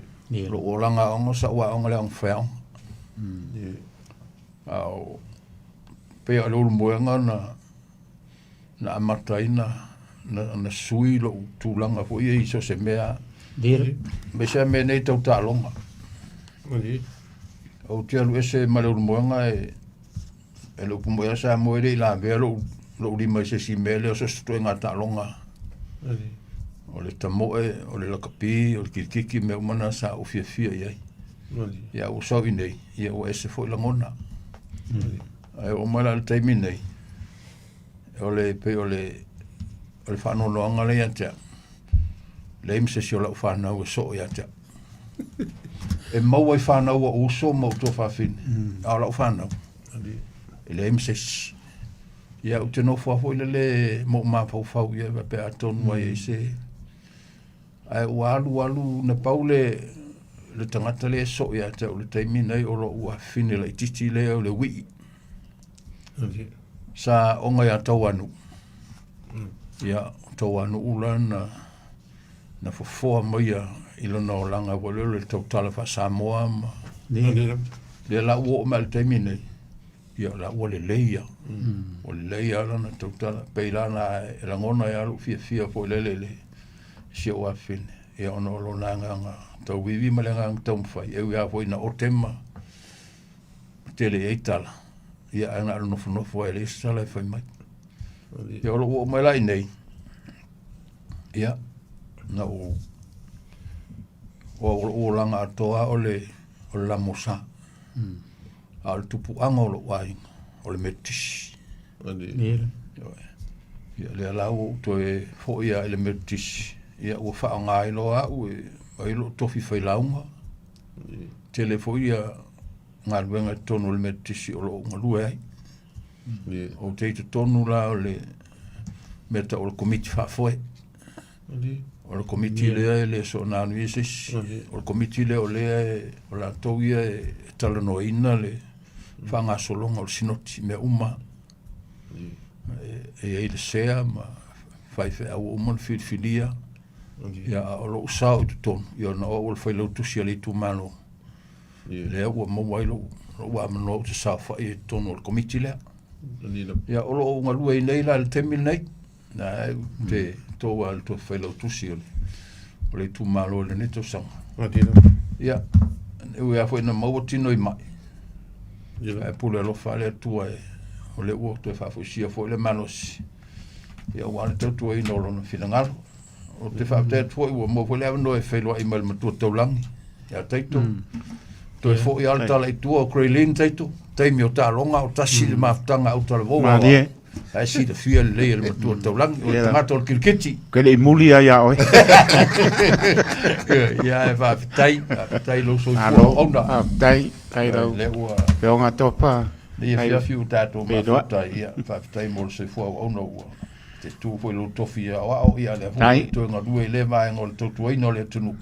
Lou olaga aoga, o sa'u aoga le aoga faiaoga. A o pei o le Ulumoega na na amata ai na na, na sui lou tulaga foi ia i so o se mea. Ia. Aemaise lava mea nei tau taaloga. Ou te alu ese ma le Ulumoega e E le upu moi a Samoa e le i lavea lou, lou lima i se isi mea lea o so o se ituaiga taaloga. O le tamoe, o le lakapi, o le kilikiki, mea uma na sa ou fiafia i ai. Ia ua sau i nei, ia ua ese foi lagona. Ae oo mai la i le taimi nei, o le pei o le o le faanoanoaga lea ia te au, leai ma se isi o lau fanau e soo ia te au. E maua i fanau a ou uso ma ou tuafafine, a o lau fanau, e leai ma se isi. Ia ou te nofo lava foi lele ma ou mafaufau i ai faapea atonu ai ai se ae ua alu alu na pau le le tagata lea e soo ia te au i le taimi nei o lou afafine laitiiti lea o le Wii. Sa oga ia Tauanuu. Ia, o Tauanuu la na na fofoa maia i lona olaga foi lea o le tautala faa-Samoa ma lea la ua oo mai i le taimi nei, Ia la ua lelei ia. Ua lelei lava lana tautala. Pei la na e lagona ai lava lou fiafia foi lele i le si ou afafine, ia ona o lona agaga tauivi ma le agaga taumafai, e ui lava foi ina ote ma tele i ai tala, ia ae na o le nofonofo lava e leai se tala e fai mai. Ia o lou oo mai la i inei, ia, na ou o lou olaga atoa o le o le lamosa. A o le tupuaga o lou aiga, o le Metotisi. Ia lea la ua ou toe foi lava i le Metotisi, ia ua faaaoga ai loa au e ai lou tofi failauga. Tele foi ia galuega i totonu o le Metotisi o lo o galue ai. Ou te i totonu la o le mea tau o le komiti faafoe. O le komiti lea e le soona anu i se isi. O le komiti lea o lea e, o latou ia e talanoaina le faagasologa o le sinoti, mea uma. E i ai le sea ma faifeau ua uma ona filifilia. Ia, a o lou sao i totonu, ia ona o au o le failautusi a le itumalo. Lea ua maua ai lou, lou avanoa ou te saofai ai i totonu o le komiti lea. Ia, o lo o galue ai nei la i le taimi lenei. Na e te tou a le toe failautusi o le, o le itumalo i lenei tausaga. Ia, e ui lava foi ina maua tino i mai, ae pule alofa le Atua e, o lea ua toe faafoisia foi le malosi, ia aua le tautuaina o lona finagalo. Ou te faafetai atu foi ua maua foi le avanoa e feiloai mai le matua taulagi ia Taito. Toe foi lava le tala i tua o Graylene Taito, taimi o taaloga o tasi le mafutaga a Utalavou. Malie. Ae silafia lelei e le matua taulagi, o le tagata o le kiriketi. Ke le i muli ai ia oe. Ia e faafetai, faafetai lou soifua Malo, auauna. faafetai, tai lau Lea ua feoga tofa. Nei afiafi ua tatou Feiloai. mafuta, ia faafetai mo le soifua auauna ua te tu foi lou tofi aoao, ia lea foi Tai. toe galue i lea vaega o le tautuaina o le atunuu.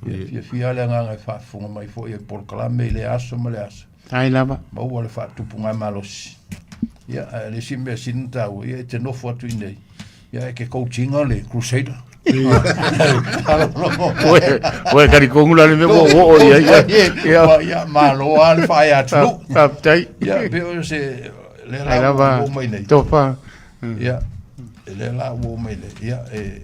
Ia fiafia le agaga e faafofoga mai foi e polokalame i lea aso ma lea aso. Tai lava. Maua le faatupuga malosi. Ia, ae le isi mea sili ona taua, ia e te nofo atu i inei, ia e ke coaching le Crusader. Oe, oe kari kongu la le mea ua oo i ai. Ia, Ia, ia, malo lava le faaea atunuu. Faafetai. Ia, pe o se, lea Tai la ua lava. oo mai nei. Tofa. Ia, e lea la ua oo mai nei. Ia, e,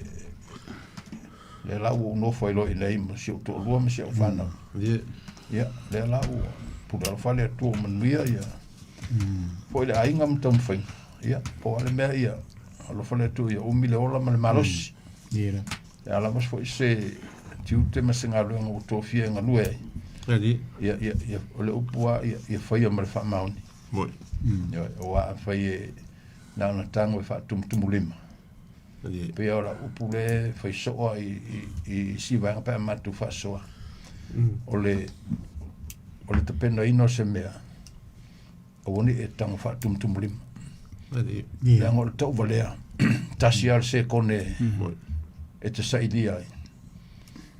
lea la ua ou nofo ai loa i inei ma si ou toalua ma si au fanau. Ia, lea la ua pule alofa le Atua ua manuia ia foi le aiga ma taumafaiga. Ia, po o le mea ia, alofa le Atua ia umi le ola ma le malosi. Ia. E a lava foi se tiute ma se galuega ua tofia e galue ai. Ia, ia, ia, o le upu lava, ia, ia faia ma le faamaoni. Ia, aua afai e na ona tago e faatumutumulima, pei o lau upu lea e fai soo lava i, i, i isi vaega pe a matou faasoa, o le, o le tapenaina o se mea, aua ne i e tago faatumutumulima. Leaga o le tauvalea, tasi lava le sekone e te sailia ai.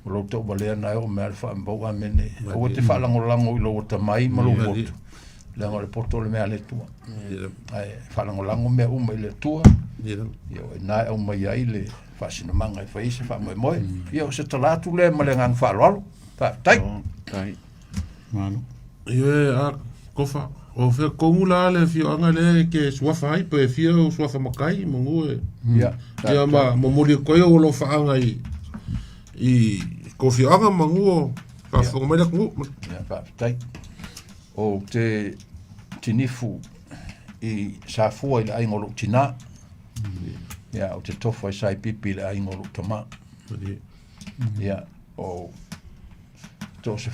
O lou tauvalea na e oo mai lava le faamau amene. Aua te faalagolago i lou atamai ma lou poto, leaga o le poto o le mea a le Atua. Ae faalagolago mea uma i le Atua, ia o i ina e aumai ai le faasinomaga e fai ai se faamoemoe. Ia o se tala atu lea ma le agaga faaaloalo. Faafetai. Tai. Malo. Ioe, a Kofa, o fea komu la le afioaga lea e ke suafa ai, pe fia o suafa makai, manu e. Ia, Ia ma momoli atu ai o alofaaga i i ko afioaga manu o faafofoga mai le atunuu. Ia, faafetai. Ou te tinifu i Safua i le aiga o lou tinā. Ia, ou te tofa i Saipipi i le aiga o lou tamā. Ia, o 14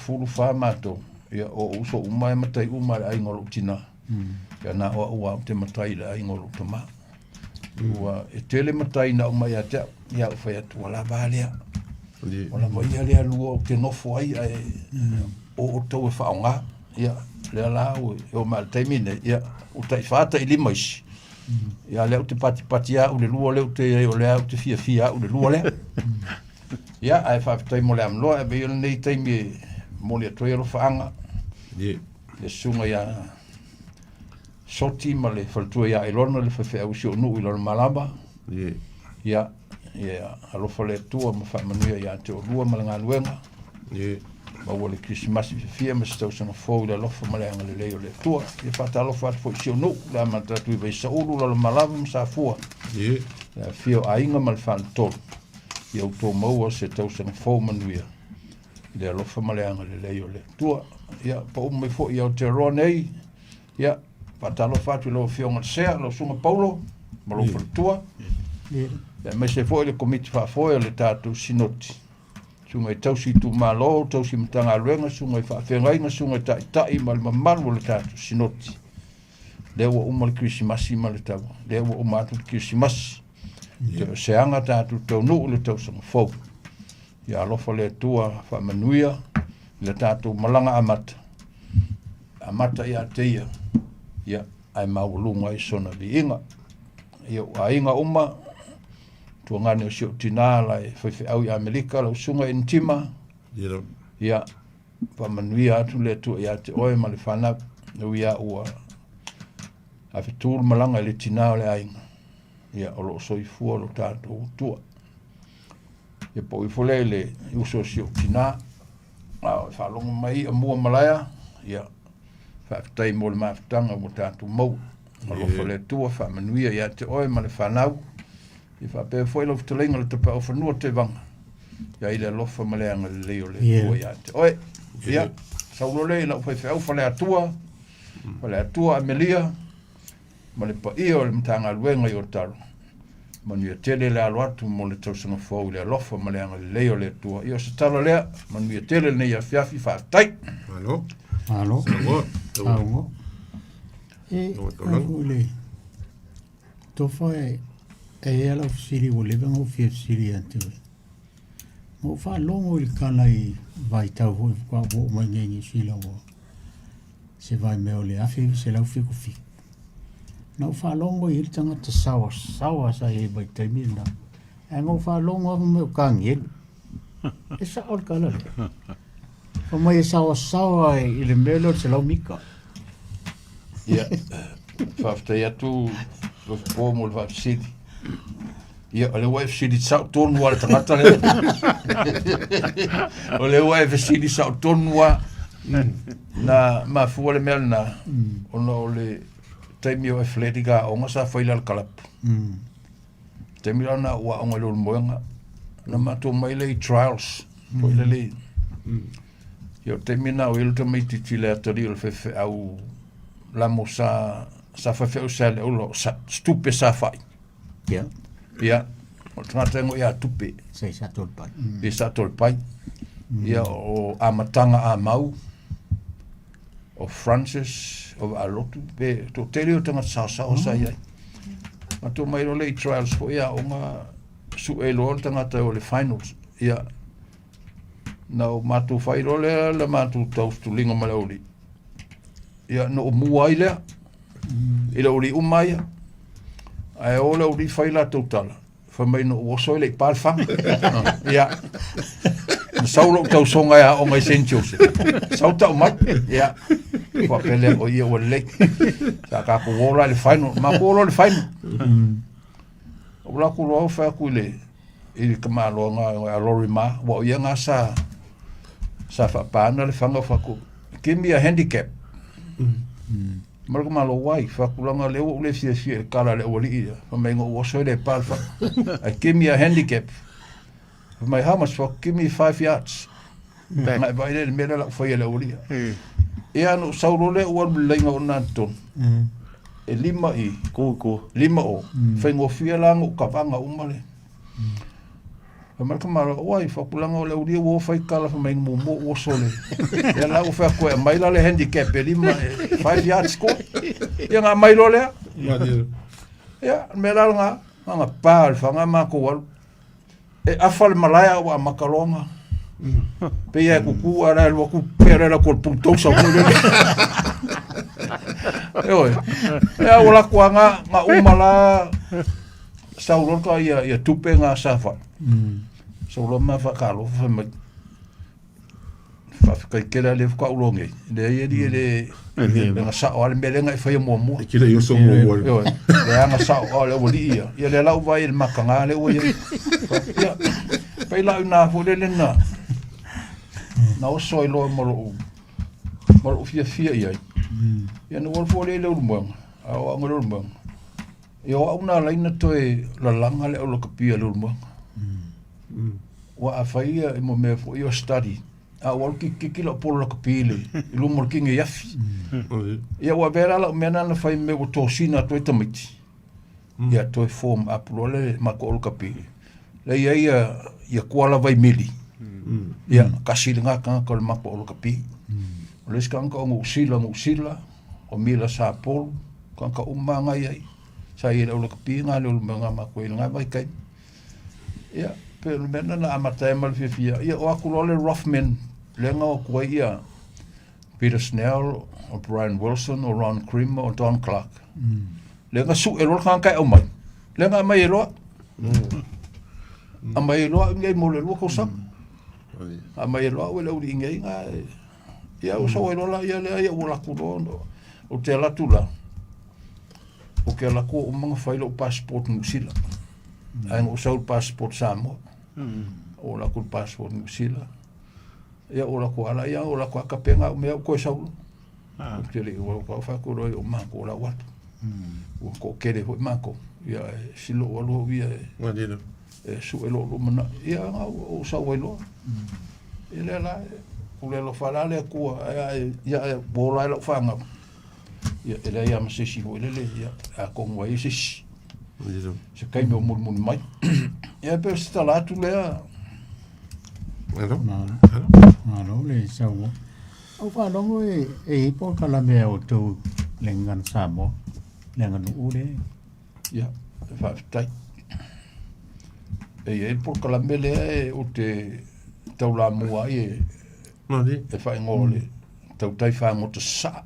matou, ia, o ou uso uma e matai uma i le aiga o lou tinā. Ia, na o au lava ou te matai i le aiga o lou tamā. Ua, e tele matai na aumai ia te au, ia ou fai atu, ua lava a lea. Ua lava ia lea lua ou te nofo ai, ae o outou e faaaoga. Ia, lea la ua e oo mai i le taimi lenei, ia, ua tai fa tai lima isi. Ia, lea ou te patipati lava au i le lua lea ou te i ai, o lea ou te fiafia au i le lua lea. Ia, ae faafetai mo le avanoa, e avea ia lenei taimi e momoli atu ai alofaaga i le susuga ia Soti ma le faletua ia Elona le faifeau i si ou nuu i Lalomalava. Ia, ia alofa le Atua ma faamanuia ia te oulua ma le galuega. Maua le Kerisimasi fiafia ma se tausaga fou i le alofa ma le agalelei o le Atua. Ia faatalofa atu foi i si ou nuu, le amata atu i Vaisaulu, Lalomalava ma Safua. Le afifio o aiga ma le faletolu. Ia outou maua se tausaga fou manuia i le alofa ma le agalelei o le Atua. Ia pau mai foi i Aotearoa nei, Ia, faatalofa atu i lau Afioga i le Sea, lau Susuga Paulo ma lou faletua. Ia, aemaise foi le Komiti Faafoe o le tatou Sinoti, Susuga i Tausi Itumalo, Tausi Matagaluega, Susuga i Faafeagaiga, Susuga i Taitai ma le mamalu o le tatou Sinoti. Lea ua uma le Kerisimasi ma le tau, lea ua uma atu le Kerisimasi. Ia. O se aga tatou taunuu i le tausaga fou. Ia alofa le Atua faamanuia i le tatou malaga amata. Amata ia te ia, ia, ae maualuga ai sona viiga. Ia ou aiga uma, tuagane o si ou tinā la e faifeau i Amerika, lau susuga Initima, ia, faamanuia atu le Atua ia te oe ma le fanau. E ui lava ua afetu le malaga i le tinā o le aiga, ia, o lo o soifua lo tatou Atua. Ia pau ifo lea i le uso o si ou tinā, a o e faalogo mai ia mua malaia, ia, faafetai mo le mafutaga ua tatou maua. Alofa le Atua, faamanuia ia te oe ma le fanau. Ia faapea foi lau fetalaiga le Tapaaufanua Tevaga, ia i le alofa ma le agalelei o le Atua ia te oe. Ia, sau loa lea i lau faifeau Faleatua, Faleatua Amelia, ma le paia o le Matagaluega i Otaru. Manuia tele le alo atu mo le tausaga fou i le alofa ma le agalelei o le Atua. Ia o se tala lea, manuia tele lenei afiafi, faafetai. Malo. Malo. Saunoa. Saunoa. E, Tulaga. foi le tofa e e i ai lau fesili ua leva ona ou fia fesili ia te oe. Na ou faalogo i le tala i vaitau foi faatoa ou oo mai nei i Niu Sila ua se vaimea o le 1977. Na ou faalogo i ai le tagata saoasaoa sa i ai i vaitaimi lena. Ae na ou faalogo lava fai mai o Kanielu. E sao le tala lea. Fai mai e saoasaoa i le mea lea o le 100 mita. Ia, faafetai atu Lofipo mo le faafesili. Ia, o lea ua e fesili sao tonu lava i le tagata lea. O lea ua e fesili sao tonu lava. Na mafua le mea lena, ona o le taimi o athletic aoga sa fai i le kalapu. Taimi la lena ua aoga i Leulumoega, na matou omai lea i trials, foi lele. Ia o le taimi lena o i ai le tamaitiiti i le atalii o le faifeau lamo sa sa faifeau sa le aula o sa Stupe Safai. Ia. Ia, o le tagata e ngoi a tupe. Sa i Satolepai. I Satolepai. Ia o Amataga Amau, o Francis, o Vaalotu, pe toatele o tagata saosaoa sa i ai. Matou mai loa lea i trials foi aoga sue loa le tagata o le finals. Ia, na o matou fai loa lea le matou tautuliga ma le aualii. Ia, na ou mua ai lea i le aualii uma ia. Ae o le aualii fai latou tala, fai mai na ou oso ai le i pa le faga. Ia, na sau lou tausoga e aoga i St. Joseph. Sau tau mai. Ia, faapea lea, o ia ua lelei. Sa tatou o la i le final. Matou o loa i le final. Ou alu atu loa fai atu i le i le tamaloa a Lori Ma, ua o ia na sa sa faapaana le faga fai atu, give me a handicap. Ma le tamaloa, why? Fai atu, leaga o lea ua ou le fiafia i le kala a le aualii ia. Fai mai, na ou oso ai le pa le faga. I give me a handicap. Fai mai, how much? Fai atu, give me 5 yards. Na e vaai lea i le mea lea o le a ou faia i le aualii. Ia na ou sau loa lea ou alu i le laina o na totonu. E lima i, Ku ku. lima o. Faigofie la ona ou kavaga uma le. Fai mai le tamaloa, Oi, faapulaga o le aulia ua o fai tala fai mai muamua ua oso le. Ia la ua fai atu e aumai la le handicap e lima, e 5 yards score. Ia na aumai loa lea. Ia, o le mea la lena, na ona pa o le faga matou alu. E afa le malae a ua amata loa ona pei lava e tutu ae la e alu atu pea le atu o le bulldozer foi lele. Ioe. Ia ua latou lava na uma la sau loa ka ia ia tupe na sa fa. Sau loa ma faatalofa fai mai. Faafetai tele lava lea faatoa ou iloa nei. Leai alii e le e na sao lava le mea lea na e faia muamua. E te le i oso muamua. Ioe, lea na sao a o le aualii ia. Ia lea la ua vaai i le mataga lea ua i ai. Ia, pei la o i ina foi lele na na oso ai loa ma lou ma lou fiafia i ai. Ia na ou alu foi lea i Leulumoega, a o au i Leulumoega. Ia o au na ala ai ona toe lalaga le au lakapi a Leulumoega. Aua a fai ia mo mea foi ia o study, a ou alu kikiki lau polo lakapi i le i luma o le kini afi. Ia ua avea la lau mea lena na fai mea ua tosina atu ai tamaiti. Ia toe form up loa le matou au lakapi. Lea i ai ia, ia Kuala Vaimili. Ia, tasi lena tagata o le matou au lakapi. O le isi tagata o Niu Sila, Niu Sila, o Mila Sapolu, tagata uma lava na i ai. Sa i ai le au lakapi na Leulumoega matou i lena vaitaimi. Ia, pei o le mea lena na amata ai ma le fiafia. Ia, o atu loa le Rothman, lea na o atu ai ia Peter Snell, o Brian Wilson, o Ron Creamer, o Don Clark. Lea na sue loa le tagata e aumai. Lea na aumai ai loa. Aumai ai loa au nei mo le 2 tausaga. Aumai ai loa au e le aualii nei na e... Ia, ua sau ai loa la ia lea, ia ua alu atu loa. Ou te alu atu la, ou te alu atu ua uma ona fai lou passport Niu Sila. Ae na ou sau i le passport Samoa. Ou alu atu i le passport Niu Sila. Ia ou alu atu lava ia, ou alu atu lava tapena au mea ou toe sau loa. Ou te le i alu atu fai atu loa i o matou lau atu. Ua toatele foi matou. Ia e sili lou alu au ia e sue lou lumanai. Ia na ou sau ai loa. Ia lea la, pule alofa la le Atua, ae ia ua ola ai lau fanau. Ia, e leai lava ma se isi foi lele, ia, atonu ai se isi. Se taimi o mulimuli mai. Ia, pe o se tala atu lea. Malo. Malo. Malo le saunoa. Ou faalogo e i ai polokalame a outou le Gagana Samoa, le aganuu lea. Ia, faafetai. E i ai le polokalame lea e ou te taulamua ai e e faaigoa o le tautai fagota sasaa.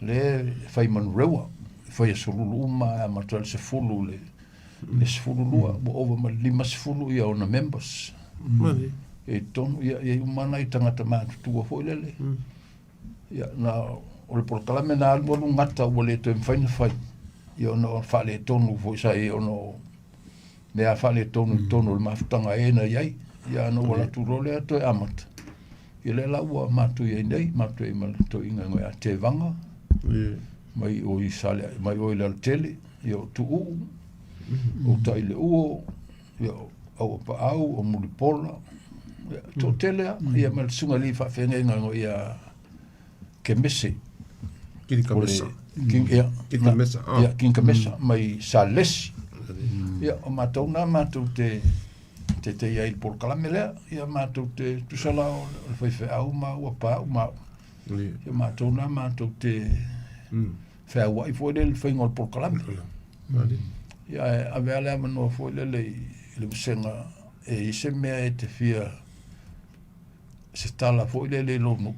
Lea e fai i Manurewa, e fai aso lulu uma e amata i le 10 i le 12, ua ova ma le 50 ia ona members. E i totonu, ia, e i ai uma nai tagata matutua foi lele. Ia, na, o le polokalame na alu alu gata ua le toe mafai ona fai, ia ona o faaletonu foi sa i ai ona o mea faaletonu i totonu o le mafutaga e na i ai. Ia ana ua alu atu loa lea toe amata. Ia lea la ua matou i ai nei, matou i ai ma le toeaina ia Tevaga, mai o i Saleae, mai o i Lealatele, ia o Tuuu, o Taileuo, ia o Auapaau, o Mulipola, ia toatele lava, ia ma le susuga i le alii faafeagaiga ia Kemese. Kini Kamesa. King, ia, King Kamesa. Ah. Ia, King Kamesa, mai Salesi. Ia, o matou na, matou te te te i ai i le polokalame lea, ia matou te tusa la o le faifeau ma ua pau ma au. Ia matou na, matou te feauai foi lele i le faiga o le polokalame. Ia, e ave lava le avanoa foi lele i le vasega e i ai se mea e te fia se tala foi lele i lou nuu,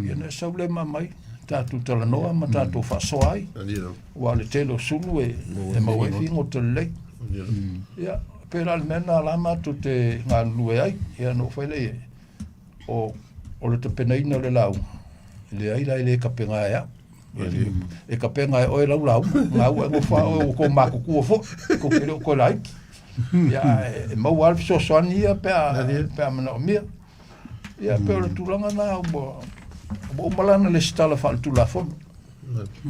ia ona e sau lea ma aumai, tatou talanoa ma tatou faasoa ai, aua o le tele o sulu e maua ai figota lelei. Ia, pei la o le mea lena la matou te galulue ai, ia ona ou fai lea i ai, o le tapenaina o le lauga, e leai la e le tapena e au. E tapena e oe lau lauga, na ua e nofo lava oe ua tou matutua foi, tou te le o toe laiti. Ia, e maua lava le fesoasoani ia pe a, pe a manaomia. Ia, pei o le tulaga lena ua, ua uma la ona resitala faaletulafono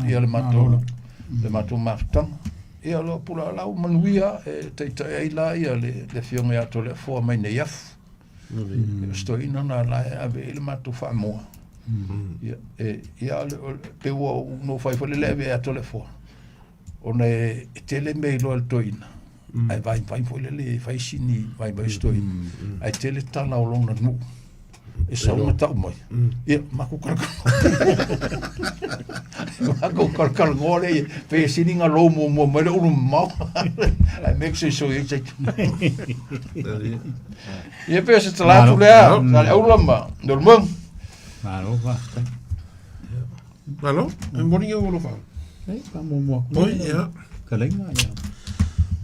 ia le matou, le matou mafutaga. Ia, o lo o pula la ua manuia e taitai ai la ia le, le Afioga ia Toleafoa mai Neiafu. O si toeaina lena la e ave i ai le matou faamua. Ia, e, ia, pei ua ou nofo ai foi lele ave ia Toleafoa. Ona e tele mea iloa e le toeaina. Ae vaivai foi lele e fai sini vaivai si toeaina. Ae tele tala o lona nuu e sau ma tau mai. Ia, matou talatalanoa. Matou talatalanoa lea ia, pei e sili ona lou muamua mai le ulu mamao. Ae make sure soisoi ai se Ia pei o se tala atu lea, sa le aula ma Leulumoega. Malo faafetai. Malo, e momoli ni ou alofa. E, faamuamua atu. Oi, ia. Fetalaiga, ia.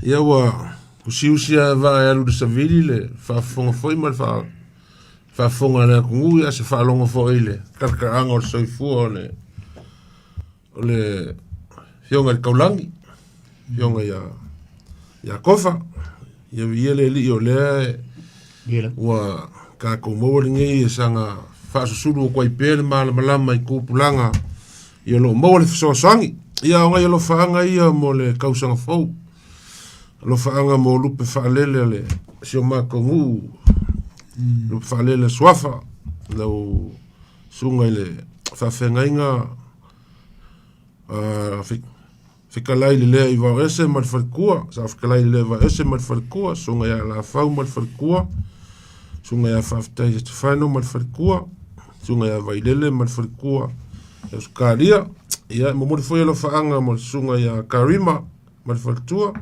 Ia ua usiusi lava vaa e alu i le savili le faafofoga foi ma le faafofoga a le atunuu, ia se faalogo foi i le talakaaga o le soifua o le o le Afioga i le Taulagi, Afioga ia ia Kofa. Ia viia le Alii o lea ua tatou maua lenei e saga faasusulu atu ai pea le malamalama i tupulaga ia o lo o maua le fesoasoani. Ia o nai alofaaga ia mo le tausaga fou. Alofaaga mo lupe faalele a le si o matou nuu, lupe faalele a Suafa, lau susuga i le faafeagaiga Fetalai Lelea i Vaoese ma le faletua, Sa Fetalai Lelea i Vaoese ma le faletua, Susuga ia Lafau ma le faletua, Susuga ia Faafetai Setefano ma le faletua, Susuga ia Vailele ma le faletua i Ausetalia. Ia, e momoli foi alofaaga mo le Susuga ia Karima ma le faletua,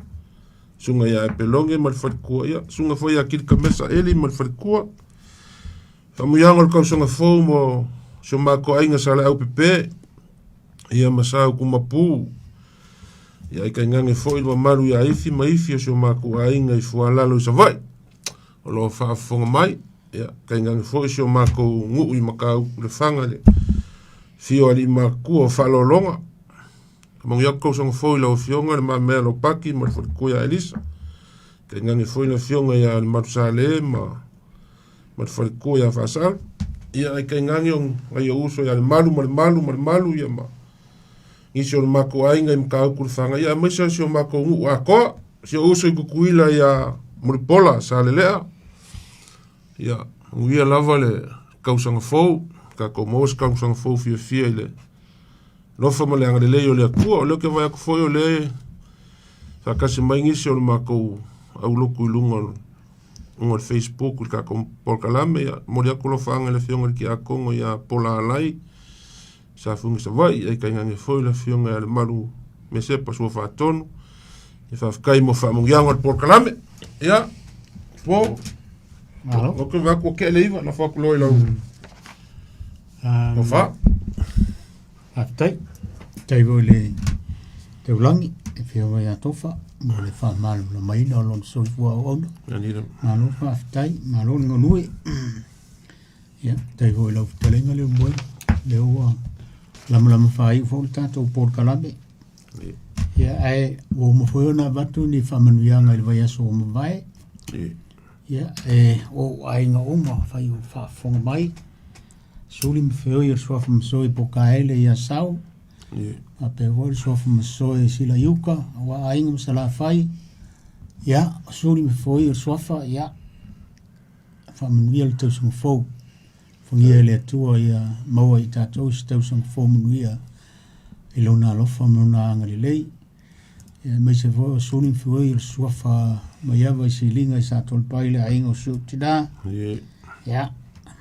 Susuga ia Epelonge ma le faletua, ia, Susuga foi ia Kilikamesa Eli ma le faletua. Faamanuiaga o le tausaga fou mo si o matou aiga sa Leaupepe, ia ma sa Utumapu, ia ai tainane foi le mamalu ia Ifi ma Ifi o si o matou aiga i Fualalo i Savaii, o lo o faafofoga mai, ia tainane foi si o matou nuu i Matautu Lefaga le afio o alii matutua o Faalologa. Faamanuia atu tausaga fou i lau Afioga Le Mamea Lopati ma le faletua ia Elisa, tainane foi le Afioga ia Lemalu Sale ma ma le faletua ia Faasala. Ia ai tainane o nai ou uso ia Lemalu ma Lemalu ma Lemalu ia ma nisi o le matou aiga i Matautu Lefaga ia aemaise o si o matou nuu atoa, si ou uso i Tutuila ia Mulipola Salelea. Ia manuia lava le tausaga fou, tatou maua se tausaga fou fiafia i le alofa ma le agalelei o le Atua. O lea ou te vaai atu foi o lea e faatasi mai nisi o le matou aulotu i luga o luga o le Facebook i le tatou polokalame. Ia, momoli atu alofaaga i le Afioga i le Tiakono ia Pola Alai sa fuga i Savaii, ai tainane foi le Afioga ia Lemalu Mesepa Sua Faatonu. Ia faafetai mo faamanuiaga o le polokalame. Ia, po, Malo. o ke vaku ke le iva, lafo atu loa i lau tofa. Faafetai. Faafetai foi i le taulagi, le Afioga ia Tofa, mo le faamalamalamaina o lona soifua auauna. Malo faafetai, malo le galue. Ia, faafetai foi i lau fetalaiga Leulumoega, lea ua lamalama faaiu foi le tatou polokalame. Ia, ae ua uma foi ona avatu ni faamanuiaga i le vaiaso ua mavae. Ia, e o ou aiga uma fai o faafofoga mai. Suli ma feoi o le suafa masoe i Pokaele i Asau. Faapea foi le suafa masoe i Silaiuka, aua aiga ma Salafai. Ia, o Suli ma feoi o le suafa, ia, faamanuia le tausaga fou. Alofagia e le Atua ia maua i tatou se tausaga fou manuia i lona alofa ma lona agalelei. Ia, aemaise foi o Suli ma feoi o le suafa Maiava i Siliga i Satoalepai i le aiga o si ou tina. Ia,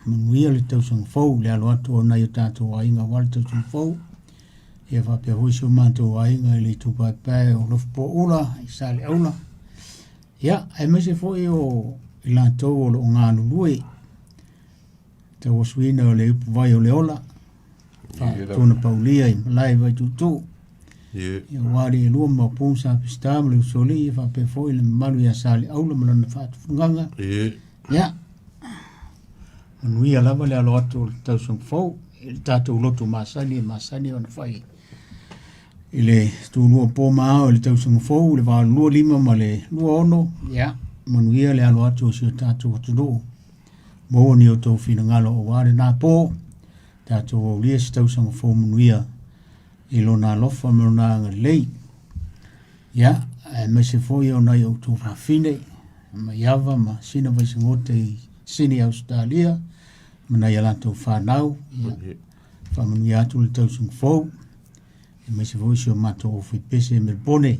manuia le tausaga fou i le alo atu o nai o tatou aiga aua le tausaga fou. Ia faapea foi si o matou aiga i le itupaepae o Lofopoaula i Saleaula. Ia, aemaise foi o i latou o lo o galulue tauasuina o le ipuvai o le ola, faatona paulia i malae Vaituutuu. Ia aua le elua ma Maopu sa Peseta ma le Usoalii, faapea foi le mamalu ia Saleaula ma lona faatufugaga. Ia, manuia lava le alo atu o le tausaga fou i le tatou lotu masani e masani ona fai i le tulua po ma ao i le tausaga fou i le 825 ma le 26. Ia, manuia le alo atu o si o tatou atunuu. Maua ni outou finagalo aua lena po, tatou aulia se tausaga fou manuia i lona alofa ma lona agalelei. Ia, aemaise foi o nai outou fafine, Maiava ma Sina Vaisagote i Sini Ausetalia, ma nai a latou fanau, ia, faamanuia atu le tausaga fou, aemaise foi si o matou aufaipese i Melbourne.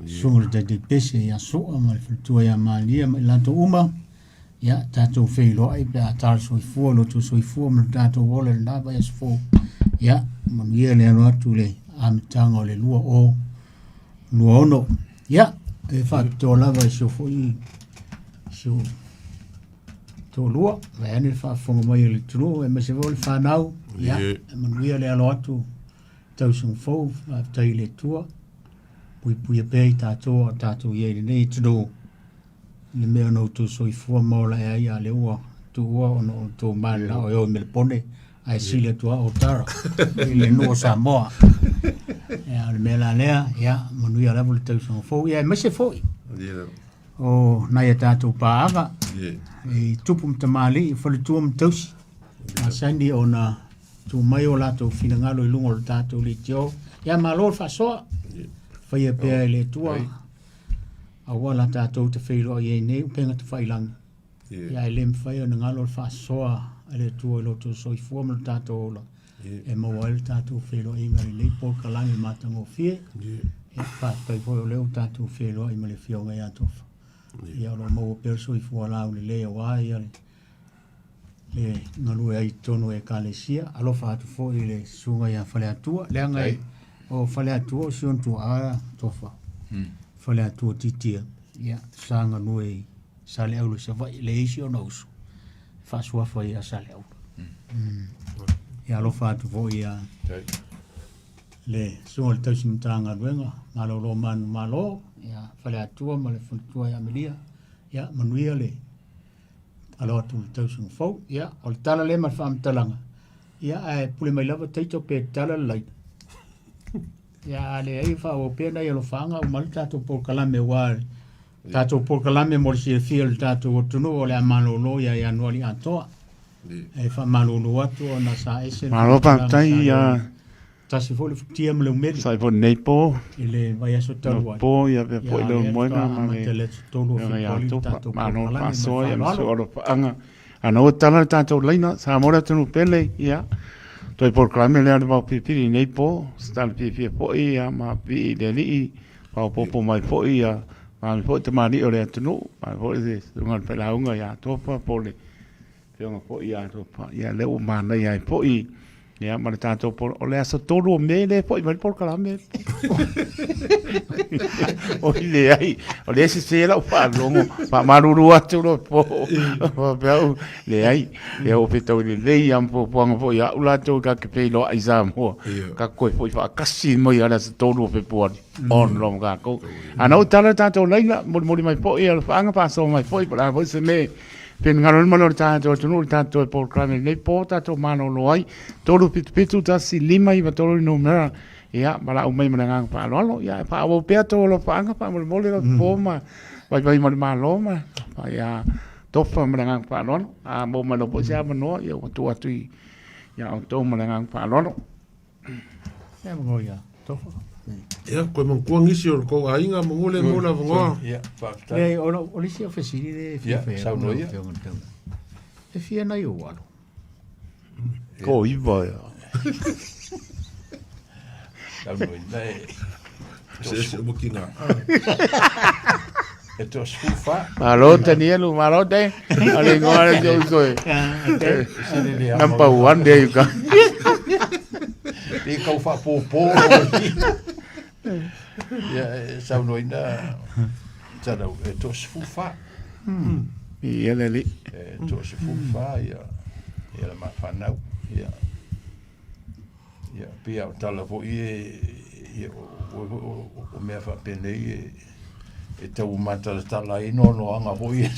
Susuga o le Taitai Pese ia Sua ma le faletua ia Malia ma i latou uma. Ia, tatou feiloai pe a tala soifua lo outou soifua ma lo tatou ola i lena vaiaso fou. Ia, manuia le alo atu i le amataga o le 2026. Ia, e faapitoa lava i si o foi si o toalua, vaeane le faafofoga mai a le atunuu aemaise foi o le fanau. Ia, manuia le alo atu tausaga fou, faafetai i le Atua. Puipuia pea i tatou a o tatou i ai i lenei atunuu i le mea na outou soifua ma ola ea ai, a o lea ua tuua ona o outou mananao e o i Melepone ae sili atu lava Otara i le nuu o Samoa. Ia, o le mea la lea, ia, manuia lava le tausaga fou, ia, aemaise foi o nai a tatou paaga i tupu ma tamalii, faletua ma tausi, masani ona tuu mai o latou finagalo i luga o le tatou leitio. Ia malo le faasoa, faia pea e le Atua aua la tatou te feiloai ai nei upega tafailagi. Ia ae le mafai ona galo le faasoa a le Atua i lo outou soifua ma lo tatou ola e maua ai le tatou feiloaiga i lenei polokalame matagofie. Ia faafetai foi o lea ua tatou feiloai ma le Afioga ia Tofa. Ia o lo o maua pea le soifua laulelei aua ia le le galue ai i totonu o Ekalesia. Alofa atu foi i le susuga ia Faleatua, leaga e, o Faleatua o si ona tuaa Tofa. Faleatua Titia, ia, sa galue i Saleaula i Savaii, leai si ona uso, faasuafa ia Saleaula. Ia alofa atu foi ia le susuga i le tausi Matagaluega, malolo manumalo, ia Faleatua ma le faletua ia Amelia, ia manuia le alo atu i le tausaga fou. Ia, o le tala lea ma le faamatalaga, ia ae pule mai lava taito pe tala le laina. Ia, a leai, faaauau pea nai alofaaga uma ai le tatou polokalame aua le tatou polokalame mo le silafia o le tatou atunuu o le a malolo ia Ianuari atoa. E faamalulu atu ona sa ese le Malo faamatalaga faafetai sa ia leo tasi foi le futia ma le umeli sai foi nei po i le vaiaso talu ai. po ia pea Ia, foi a le lea moega faatoa ma le amata i le aso 3 o Afioga ia Fepuari le Tofa. tatou Malo polokalame ma le faasoa ia ma faaaloalo. sou alofaaga. Ana ua tala le tatou laina, Samoa le atunuu pele, ia, toe polokalame lea o le vaopilipili i nei po, se tala fiafia foi ia ma pii i le Alii, faaopoopo mai foi ia, maame foi tamalii o le atunuu, maame foi le susuga i le failauga ia Tofa po o le Afioga foi ia Tofa, ia lea ua manaia ai foi, ia ma le tatou polo, o le aso 3 o Me lea foi mai le polokalame. Oi leai, o lea e sese lau faalogo, faamalulu atu loa po. Faapea au, leai, ia ua fetaui lelei lava ma fuafuaga foi a au latou ka te feiloai i Samoa. Ka toe foi faatasi mai lava le aso 3 o Fepuari, on loa ma tatou. A na ua tala le tatou laina, molimoli mai foi alofaaga, faasoa mai foi, po o le a foi se mea Finagalo le malo o le tatou atunuu i le tatou toe polokalame i lenei po tatou malolo ai. 377 1 5 9 3 le numera. Ia, valaau mai ma le agaga faaaloalo. Ia, e faaauau pea tou alofaaga faamolemole lau fofo ma vaivai ma le malo ma ia tofa ma le agaga faaaloalo. A maua mai loa foi se avanoa, ia ua tuu atu i ia outou ma le agaga faaaloalo. Ia mo ia tofa. Ia, koe manatua nisi o le tou aiga manu le mo le avanoa. Ia, faafetai. Leai, o o le isi o fesili le e fia Ia, fai atu saunoa lau ia. Afioga i le Tauga. E fia nai ou alo. Ko iva ia. Saunoa ina e Se se uma kina. E toasefulufa. Malo Tanielu, malo te. O le ingoa le si ou uso e. Number one there you go. Pe kau faapopo. Ia, e saunoaina talau, e toasefulufa. Ia le alii. E toasefulufa ia, ia le mafanau. Ia. Ia, pei a o tala foi e, ia, o, o, o, o mea faapenei e, e tau matalatala ai noanoaga foi.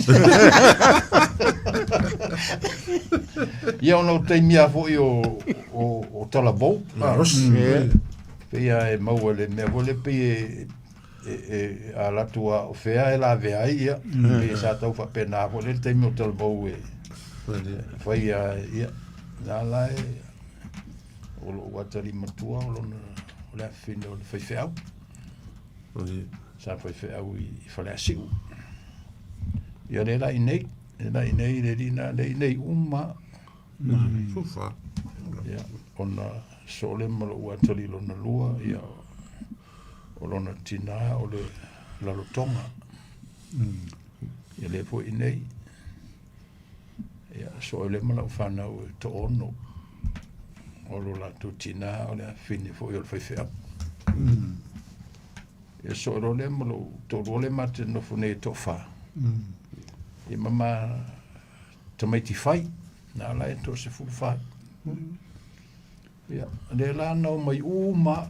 Ia, ona o taimi lava foi o, o, o talavou. Malosi. Pei a e maua le mea foi lea pei e, e, e a latou a o fea e lavea ai, ia. Pei sa tau faapena foi lea le taimi o talavou e fai a, ia. La la e, O lou atalii matua o lona o le afafine o le faifeau. Sa faifeau i Faleasiu. Ia le la i nei, le la i nei, le lina, le i nei uma. Fufa. Ia, ona soo le ma lou atalii lona lua, ia, o lona tina o le Lalotoga. Ia lea foi i inei. Ia, soo ai lea ma lau fanau e toaono. O lo latou tinā o le afafine foi o le faifeau. Ia soo loa lea ma lou toalua lea ma te nofo nei e toafa. Ia ma ma tamaiti fai, na la e toasefulufa. Ia, lea la na omai uma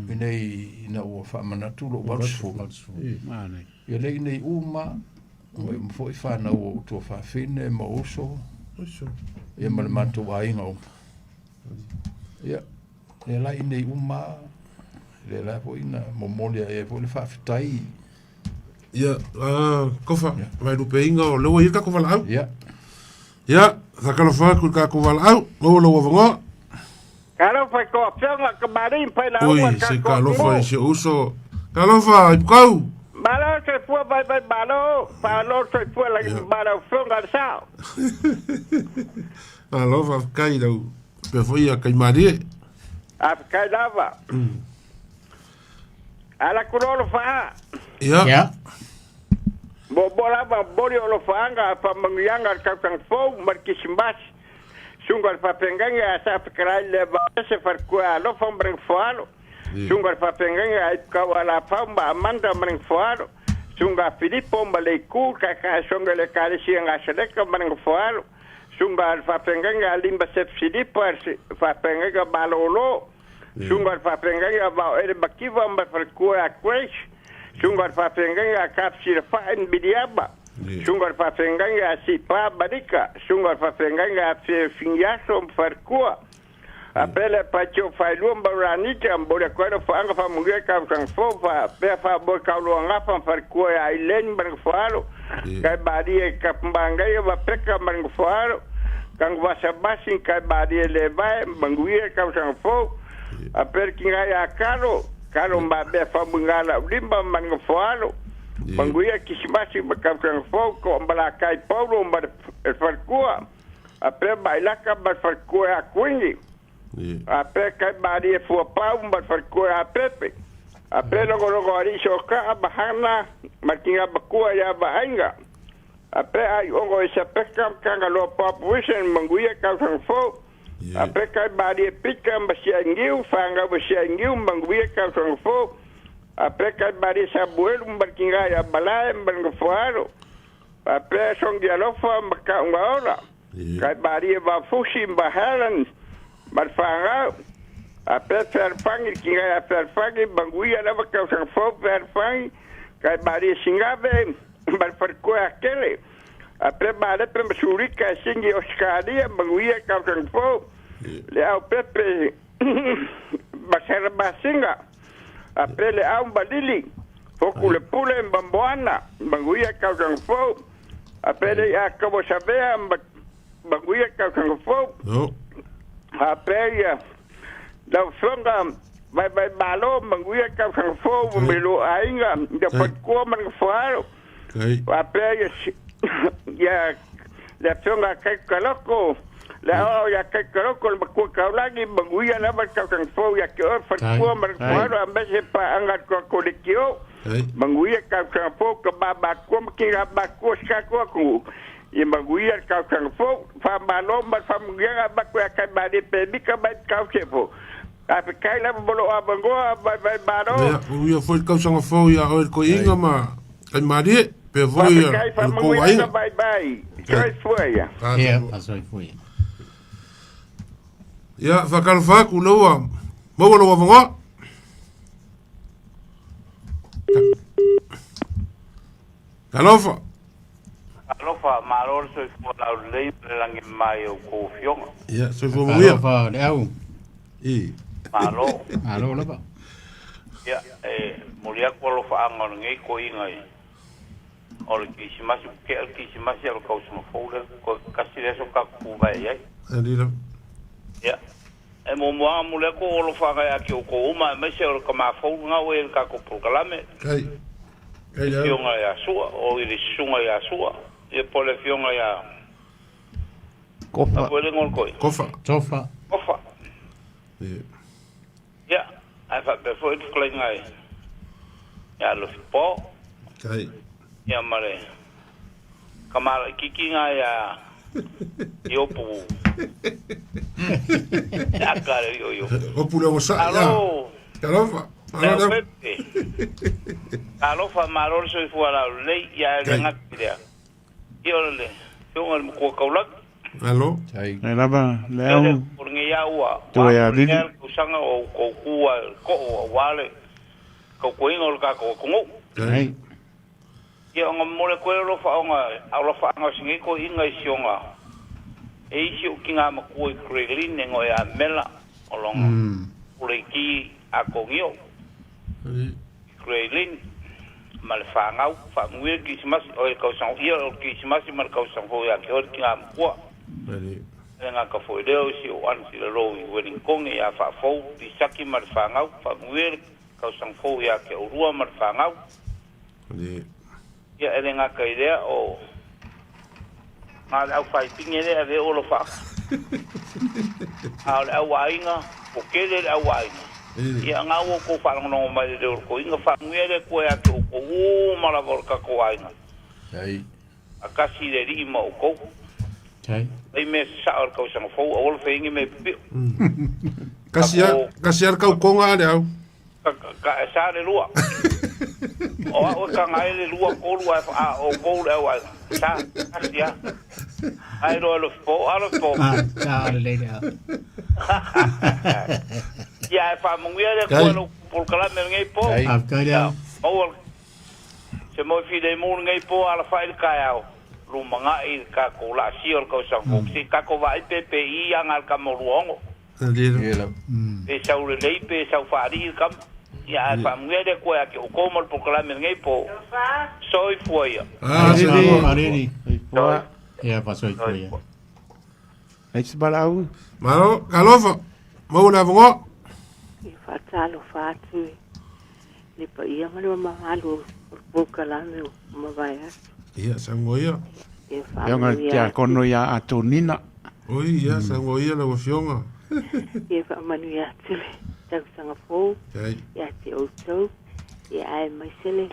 inei ina ua faamanatu lou 80. Ia lea inei uma, omai uma foi fanau o ou tuafafine ma uso, ia ma le matou aiga uma. Ia, lea la inei uma, lea la foi na momoli ae ai foi le faafetai. Ia, Kofa, vaelupeiga o lea ua i ai le tatou valaau. Ia. Ia, faatalofa atu i le tatou valaau, maua lou avanoa. Talofa i tou afioga, kamali'i ma failauga Oi, o le se tatou talofa i atunuu. si ou uso. Talofa, Ipukau. Malo soifua vaivai malo, faalo soifua lagi Ia. ma lau afioga le sao. Malo faafetai i lau pea foi ia Kaimalie. Faafetai lava. Ala ku loa alofaaga. Ia. Ia. Muamua lava momoli o alofaaga a faamanuiaga a le tausaga fou ma le Kisimasi. Susuga i le Faafeagaiga ia Sa Fetalai Leavaese Falekua Alofa ma le Nofoalo. Susuga i le Faafeagaiga ia Ipukau Alafau ma Amanda ma le Nofoalo. Susuga a Filipo ma Leiku, Taitaiasoga i le Ekalesia Gasaleka ma le Nofoalo. Susuga i le Faafeagaiga ia Limba Sefu Silipa, Faafeagaiga Malolo. Susuga i le Faafeagaiga a Vaoele Makiva ma le faletua ia Grace, Susuga i le Faafeagaiga a Kap Silafae ma Miliama, Susuga i le Faafeagaiga a Sipa Malika, Susuga i le Faafeagaiga a Fie Finiaso ma faletua, a Pele Paitio Failua ma Ranita, momoli atu ai alofaga faamanuia i tausaga fou faapea faamoe Tauluagafa ma faletua ia Ailen ma le Nofoalo, Kaimalie i Kapumagaia ma Peka ma le Nofoalo, Tanuvasamasi Kaimalie Levae ma manuia i tausaga fou, a Pele Kinai a Kalo, Kalo Mamea Faumuina Laulima ma le Nofoalo, manuia Kisimasi ma tausaga fou, Toamalatai Paulo ma le faletua, a Pea Mailaka ma le faletua ia Kuini. A pe Kaimalie Fuapau ma le faletua ia Pepe. A pe Logologo Alii Sokaa ma Hana ma le tina matua ia Vaaiga. A pe Aiogo i Sapeka ma Tagaloa Bob Wilson manuia tausaga fou. A pe Kaimalie Pita ma Siainiu, fanau a Siainiu manuia tausaga fou. A pe Kaimalie Samuelu ma le tina ia Malae ma le Nofoalo. A pe Songi Alofa ma Taugaola. Kaimalie Vafusi ma Helen ma le fanau. A pe Fealofani le tina ia Fealofani manuia lava tausaga fou Fealofani. Kaimalie Sigave ma le faletua ia Kele. A pe Malepe ma Sulika e sigi i Ausetalia manuia tausaga fou. Le Au Pepe ma Selamasina. A pe Le Au ma Lili. Foku le Pule ma Moana manuia tausaga fou. A pe le ia Kawasavea ma manuia tausaga fou. A pe ia lau afioga Vaivai Malo manuia tausaga fou ma lou aiga ia faletua ma le nofoalo. A pe ia ia le afioga a Kaikaloko le aoao ia Kaikaloko le matua taulagi manuia lava le tausaga fou ia te oe faletua ma le nofoalo aemaise paaga a le Toakoleki o. Manuia tausaga fou tama matua ma tina matua o si tatou atunuu. Ia manuia le tausaga fou. Faamalo ma le faamanuiaga avatu ia Kaimalie Pemita mai Tausefo. Faafetai lava mo lou avanoa, vaivai malo. Ia, manuia foi le tausaga fou ia oe le toeaina ma Kaimalie, pea foi ia Faafetai, le tou faamanuiaga aiga. vaivai. Soifua ia. Ia, faasoifua ia. Ia, faatalofa atu lea ua maua lou avanoa. Talofa. Talofa, malo le soifua laulelei ma le lagi mai o outou afioga. Ia, soifua manuia. Talofa le au. I. Malo. Malo lava. Ia, e momoli atu alofaaga o lenei toeaina i o le Kerisimasi, ua tea le Kerisimasi a o le tausaga fou lea, toe tasi le aso tatou tuvae i ai. Ali lava. Ia, e muamua lava momoli atu ou alofaaga ia te outou uma aemaise o le tama fou lena ua i ai i le tatou polokalame. Kai. Kai Le au. afioga ia Sua, o i le susuga ia Sua, ia po o le afioga ia Kofa. A foi le igoa o le toeaina? Kofa. Tofa. Kofa. Ia. Ia, ae faapea foi le fetalaiga e Ia Lofipo. Tai. Ia ma le kamalaikiki nga ia Iopu. Aka le io io. Opu le osa ia. Alo. Talofa. Alo Alo. Pepe. Alofa malo le soifua laulelei ia le gati lea. Ia o le afioga i le matua taulagi. Alo. Tai. Ai lava le Ia le au o lenei au ua tua ia ua lili. le tausaga o outou tu ai le too aua le tautuaina o le tatou atunuu. Tai. Ai. Ia ona momoli atu ai le alofa alofaaga o si nei toeaina i si ona e isi o tina matua i Greyline e ia Mela o lona puleiti Atonio Ali. Greyline ma le fanau faamanuia le Kerisimasi o le tausaga ia o le Kerisimasi ma le tausaga fou ia te oe le tina matua. Ali. Le gata foi lea o si o ana sila i Wellington ia faafou Isaki ma le fanau faamanuia le tausaga fou ia te oulua ma le fanau. Ali. Ia e le gata i lea o ngā le au whaipinge le ave o lo wha. A o le au aiga, o kele le au aiga. Ia ngā o ko whalongonongo mai le leo ko inga whanguia le koe a te o ko u mala o le kako aiga. Tai. A kasi le rii ma o kou. Tai. Ai me sa o le kausanga fou, a ola whaingi me pipio. Kasi a kasi a kau konga le au. Ka, ka, ka sa le lua. O a o ka ngai le lua kolu a a o kou le au aiga. Sa, kasi a. Ai roa lo fo, a lo fo. Ah, ta le le. Ia e whaamunguia le Tai. koe lo polokalame lenei po. Tai. Ah, kai le. Ia, maua se moi file mu lenei po ala whai le kai au. Lumanga i ka ko la si o le kausaga fou. Si ka ko vai pe pe i anga le kama o luongo. Ali. Ia la. Pe sau le lei pe sau whaari i le kama. Ia e whaamunguia le koe a ke o koma le polokalame lenei po. Soi fua ia. Ah, Lili. sa. Ariri. Soifua. Ia pa soi Soi ia. fua. Ai se balau. Malo, alofa. Mau le avongo. E faatalofa atu i le paia ma le mamalu o le polokalame o mavae atu. Ia sango ia. E Ia nga faamanuia tia atu kono ia Atonina. Oi, ia sango ia la wafionga. e faamanuia atu le tausaga fou Tai. ia te outou ia ae maise le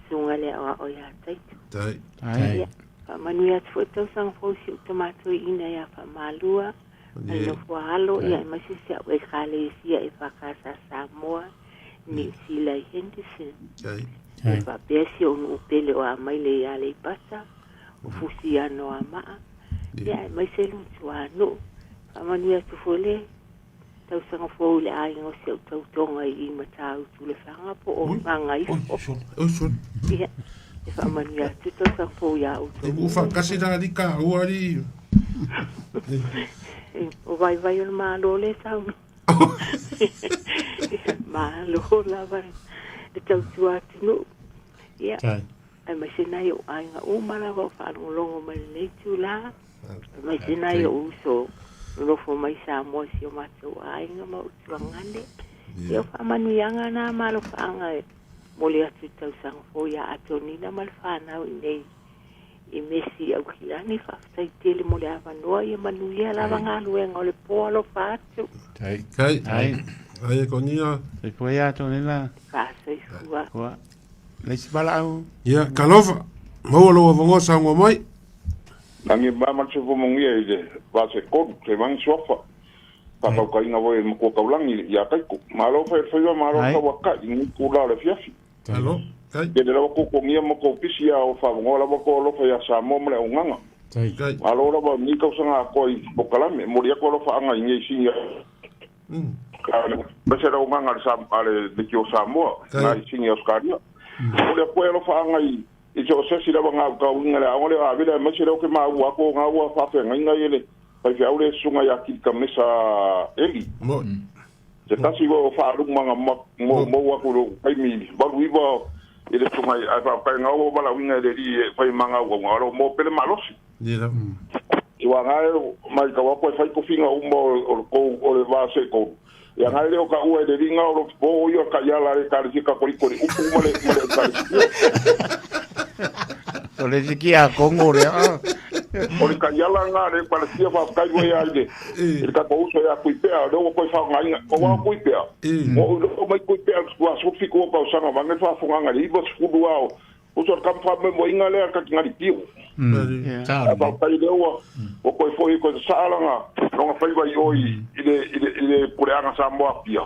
susuga le aoao iā Taito. Tai. Ai. Ia faamanuia atu foi tausaga fou si ou tamatoiina iā Faamalua ma le Ali. nofoaalo ia ae maise si au ekalesia e fakasa Samoa Niu Sila i Henderson. Tai. E faapea si ou nuu pele o a mai le ia Leipata, o fusi ano a maa. Ia e mai se lutu a nuu. Faamanuia atu foi le tausaga fou i le aiga o si au tautoga i i Matautu le Faga po o Ui. Magaifo. Oi, sol. Ia, e faamanuia atu tausaga fou iā E outou. ufa kasi na ali ka ua ali. E, O vaivai o le malo le sauna. Ia, malo lava le tautua atunuu. Ia, Tai. ai mai se nai o aiga uma lava o faalogologo mai lenei tulā mai se nai o uso nonofo mai Samoa i si o matou aiga ma o tuagane ia o faamanuiaga na malofaaga e moli atu i tausaga fou iā Atonina ma le fanau i nei i Mesi Aukilani faafetai tele mo le avanoa ia manuia lava galuega o le po alofa atu Tai. Tai. Ai. Ai konia. Soifua ia Atonina. faasoifua Kua. Le se balau. Ia kalofa. Mau lo avongo sango mai. Nangi ba ma se fomongia i le va se koru se vangi suafa. Pa kau ka inga voi mo kau langi ia kai ko. Malo fa fa yo malo Ai. ka waka i ni kula le fiafi. Alo. Tai. Ke le lawa ko ko ngia mo ko pisi ia o fa ngo la ko lo fa ia sa mo mle o nganga. Tai. Tai. Malo la ba ni kau sanga ko i pokalame mo ria ko lo fa anga i ngi singa. Ba se ra o nganga le sa ale de ki o Samoa Tai. na i singa Australia. Mo ria ko lo fa anga i i te o sesi lava ngā kau inga le aonga le a vila ma se leo ke maa ua ko ngā ua whawhea ngai ngai ele pai whiau le sunga ia ki ka mesa eli. Mo. Se tasi o whaalumanga mo mo mo aku ro kai mi valu iwa i le sunga i ai wha ngā ua wala winga le ri e whai manga ua ngā ro mo pele malosi. Ia la. I wa ngai mai ka wako e whai kofinga uma o o ko o le vā se ko. Ia ngai leo ka ua e le ringa o lo po o ka ia la le ka le ka kori kori upu ma le ma le ka le O le siki a Kongo le. Ah. O le taiala lena a le Ekalesia faafetai foi lava i le i le tatou uso ia Tuipea, o lea ua toe faaaogaina. Aua o Tuipea, ua ou iloa mai Tuipea i le 17 o tausaga vaeane le faafofogaaga i le 90 lava o uso le tama faamoemoeina lea a le Katinali Pio. Ae faafetai o lea ua ua toe foi toe sasaa lana lona faiva i o i i le i le i le puleaga Samoa Apia.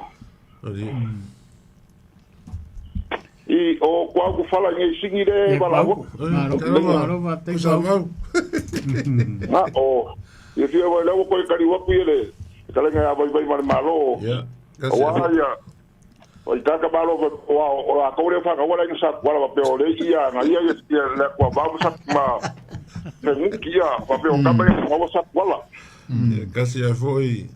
I o kua ku fala i singi le valaua. Malo, faafetai Kau. Na o ia fia wai lau ko kali waku ia le kalenga ya vai vai ma le malo. O wa ia o i kaka malo o wa o la ko le fa ka wala sa wala pa pe o le ia na ia ia le kwa ba sa ma pe nguki ia pa pe o kapa ia wa sa wala. Kasi a foi.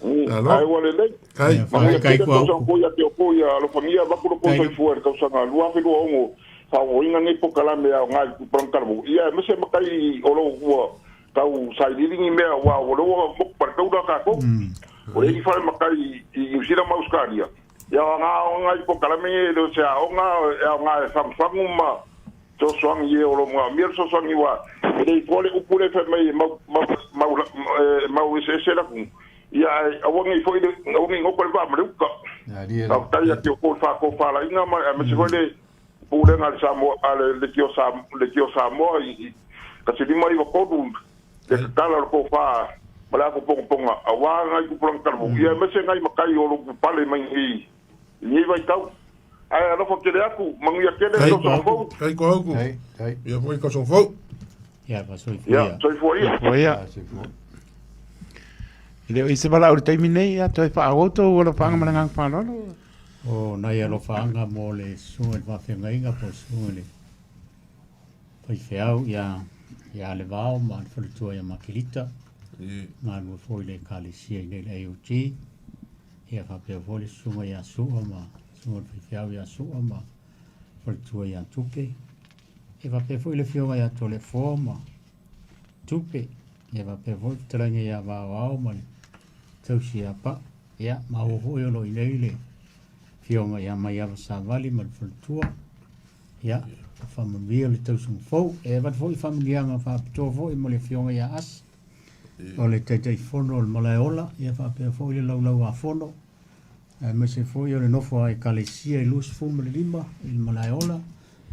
Alo. Ai ua lelei. Kai. Manuia Kai tele kua tausaga uku. fou ia te o ia alofagia vaku lo Kai. soifua i le tausaga 2026 faaogoina nei polokalame a aoga i tupulaga talavou. Ia aemaise ma kai o lo ua tau sailiili ni mea aua ua lea ua motu paletaula tatou. O le isi fale matai i Niu Sila ma Ausetalia, ia o aga aoga i polokalame nei e le o se aoga e aoga e fagufagu ma fesoasoani i e o lo o manaomia le fesoasoani aua e le i toa le upu lea e fai mai e mau, mau, mau, e mau eseese le atunuu, ia ae aua nei foi le, aua nei goto le vaa ma le uta. Faafetai ia te outou i le faatofalaiga ma aemaise foi le Pulega a le Samoa, a le Leitio Sa, Leitio Samoa i 1993 le tatala o le tofa ma le afopogapoga aua nai tupulaga talavou, ia aemaise nai matai o lo o pupale mai nei i lenei vaitau. Ae alofa tele atu, manuia tele le tausaga fou. Kai ko auku. Ia foi tausaga fou. Ia, faasoifua Ia, ia. soifua ia. Soifua ia. E le o i se valaau i le taimi nei, ia toe faaauau tou alofaaga ma le agaga faaaloalo. O nai alofaaga mo le susuga i le faafeagaiga po o le susuga i le faifeau ia ia Levao ma le faletua ia Makilita, galue foi i le Ekalesia i nei le AOG. Ia faapea foi le susuga ia Sua ma susuga i le faifeau ia Sua ma faletua ia Tupe. Ia faapea foi le afioga ia Toleafoa ma Tupe. Ia faapea foi le fetalaiga ia Vaoao ma le tausi ia Pau. Ia maua foi o lo o i nei le afioga ia Maiava Savali ma le faletua. Ia, faamanuia le tausaga fou. E avatu foi faamanuiaga faapitoa foi mo le afioga ia Asi, o le Taitaifono o le Malaeola, ia faapea foi le Laulau-a-Fono, aemaise foi o le nofo a Ekalesia i 25 i le Malaeola.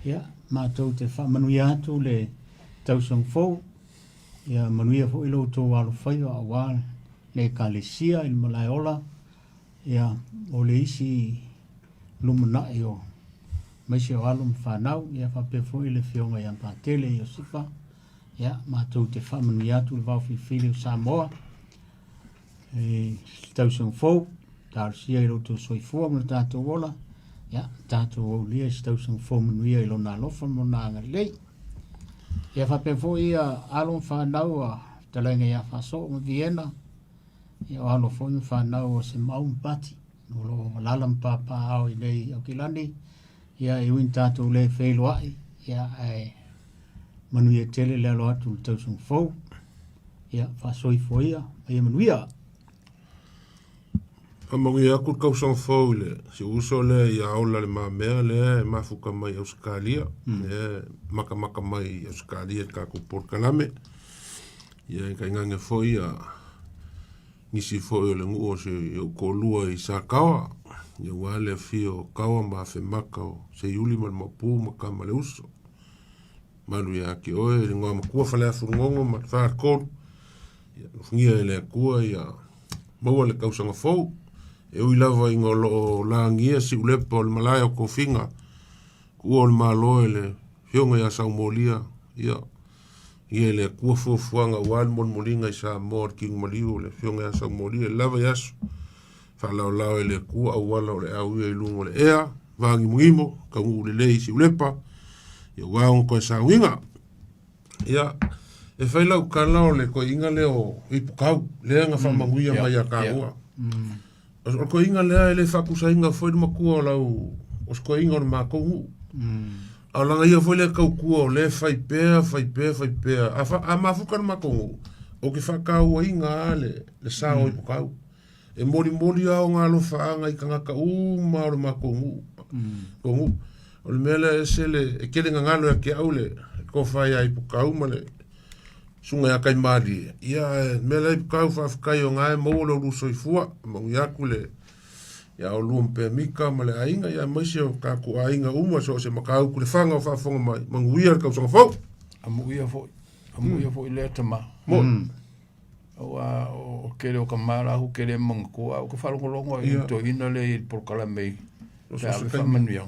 Ia, matou te faamanuia atu le tausaga fou, ia manuia foi lo outou alofaiva aua le Ekalesia i le Malaeola, Ia, o le isi lumanai o aemaise o alo ma fanau, ia faapea foi le afioga ia Patele Iosefa, ia matou te faamanuia atu le vaofilifili o Samoa i le tausaga fou, talosia i lo outou soifua ma lo tatou ola, ia tatou aulia i se tausaga fou manuia i lona alofa ma lona agalelei. Ia faapea foi ia alo ma fanau a fetalaiga ia Faasoo ma Viena, Ia o alo foi ma fanau o Semau ma Pati, o lo o alaala ma papaaao i nei i Aukilani, ia e ui ina tatou le feiloai, ia ae manuia tele le alo atu i le tausaga fou. Ia faasoifua ia, ma ia manuia. Faamanuia atu le tausaga fou i le si ou uso lea ia Ola Le Mamea lea e mafuta mai Ausetalia, lea e matamata mai i Ausetalia i le tatou polokalame. Ia e tainane foi ia nisi foi o le nuu o si ou toalua i Sataoa, ia aua le afio o Taoa ma Afemata o Seiuli ma le Maopu ma Tama le Uso. Malu ia te oe le igoa matua Faleafulugogo ma le Faletolu, ia alofagia e le Atua ia maua le tausaga fou. E ui lava ina o lo o lagia siulepa o le malae o tofiga, tuua o le Malo e le Afioga ia Saumolia, ia Ia e le Atua fuafuaga aua le molimoliga i Samoa o le tino maliu o le Afioga ia Saumolia i le lava i aso faalaolao e le Atua auala o le auia i luga o le ea vāgimogimo taunuu lelei i Siulepa ia aua ona toe sauniga. Ia e fai lau tala o le toeaina lea o Ipukau lea na faamanuia mai ia tāua. O le toeaina lea e le faatusaina foi le matua o lau o se toeaina o le matou nuu. A o lana ia foi lea tautua o lea e fai pea, fai pea, fai pea. A, fa, a mafuta le matou nuu, ou te faatauaina lava le, le sao mm. i Pukau. E molimoli lava ona alofaaga i tagata uma o le matou nuu. Mm. Nuu. O le mea lea e ese le e tele gagalo ia te au le tofa ia Ipukau ma le susuga ia Kaimalie. Ia ae mea lea Ipukau faafetai o na e maua lo oulua soifua, manuia atu le ia oulua ma Pemita ma le aiga, ia aemaise o tatou aiga uma so o se mataupu le faga o faafofoga mai, manuia le tausaga fou. Amuia foi, amuia foi lea tama. Moi. Aua o tele o tama la hu tele manatua, a ou te faalogologo ai i le toeaina lea i le polokalame i pe a ave faamanuiaga.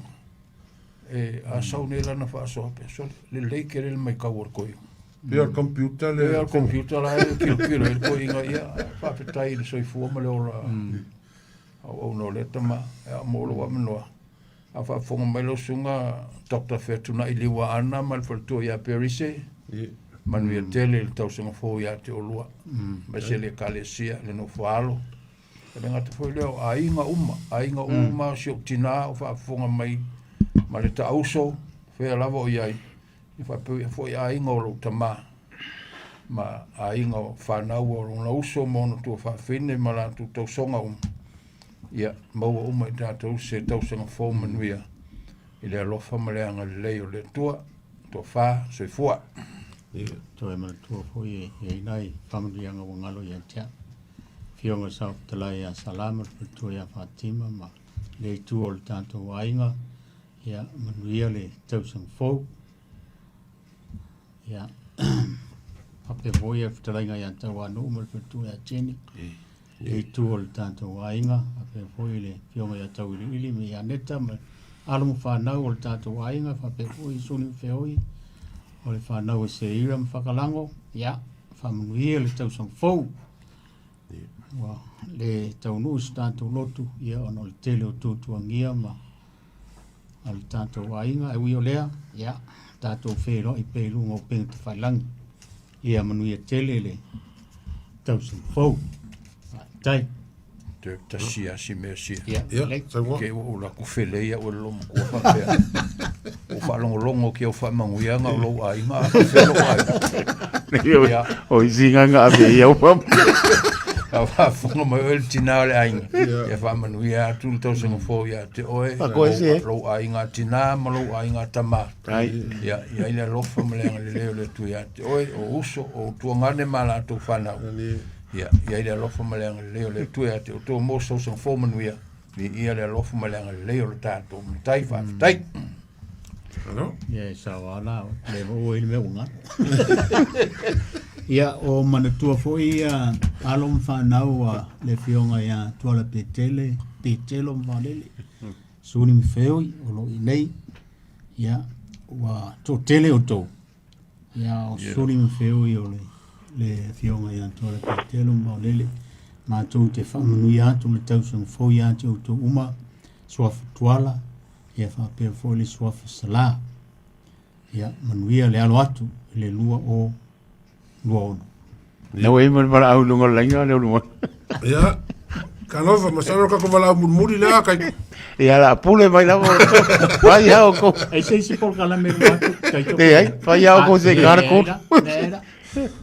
E a sau nei lana faasoa pea, sole, lelei tele le maitau a le toeaina. Pei o le computer le. Pei o le computer la e tilotilo ai le toeaina, ia, faafetai i le soifua ma le ola auauna o lea tama, ia mo lou avanoa. A faafofoga mai lau susuga Doctor Featunai Liuaana ma le faletua ia Perise, manuia tele i le tausaga fou ia te oulua, aemaise le Ekalesia, le nofo alo. E le gata foi lea o aiga uma, aiga uma o si ou tinā o faafofoga mai ma le taauso, fea lava o i ai, e faapea foi aiga o lou tamā ma aiga o fanau o lona uso ma ona tuafaafine ma latou tausoga uma. Ia maua uma i tatou se tausaga fou manuia i le alofa ma le agalelei o le Atua. Tofa, soifua. Toe manatua foi e i ai nai faamanuiaga ua galo ia te au. Afioga i le Saofetalai ia Salama, le faletua ia Fatima ma le itu o le tatou aiga. Ia manuia le tausaga fou. Ia faapea foi le fetalaiga ia Tauanuu ma le faletua ia Jenny. Le itu o le tatou aiga, faapea foi le afioga ia Tauiliili ma ia Neta ma alo ma fanau o le tatou aiga, faapea foi Suni ma Feoi o le fanau a Seira ma Fakalago. Ia, faamanuia le tausaga fou. Ua le taunuu se tatou lotu, ia ona o le tele o tuatuagia ma a le tatou aiga. E ui o lea, ia, tatou feiloai pea i luga o upega tafailagi. Ia manuia tele le tausaga fou. Faafetai. Toe tasi lava si mea sia. Ia, Ia, lelei. saunoa. Ke ua ou alu atu felei au e le loomatua faapea. Ua faalogologo ki au faamanuiaga o lou aiga, a fea lou aiga. Ia. O isi gaga ave i au pam. A faafofoga mai oe le tinā o le aiga. Ia faamanuia atu le tausaga fou ia te oe, Fakoe se. lou aiga tinā ma lou aiga tamā. Ai. Ia, i ai le alofa ma le agalelei o le Atua ia te oe, o uso, o tuagane ma latou fanau. Ia, i ai le alofa ma le agalelei o le Atua ia te outou mo se tausaga fou manuia. Viia le alofa ma le agalelei o le tatou Matai, faafetai. Alo? Ia e sao lava la, le maua i le mea ua galo. Ia, o manatua foi ia alo ma fanau a le afioga ia Tuala Petele, Petelo ma Valele, Suni ma Feoi o lo o i nei. Ia, ua toatele outou. Ia, o Suni ma Feoi o le, le afioga ia Tuala Petelo ma Valele. Matou te faamanuia atu le tausaga fou ia te outou uma, suafa Tuala, ia faapea foi le suafa Sala. Ia, manuia le alo atu i le 2026. Na ua ima le valaau i luga o le laina le ulu mai. Ia, talofa, masalo tatou valaau mulimuli lea kai. Ia la pule mai lava outou. Fai lava outou. Ai se isi polokalame luma atu, taito. Leai, fai lava outou se i kara kolu. Leai la.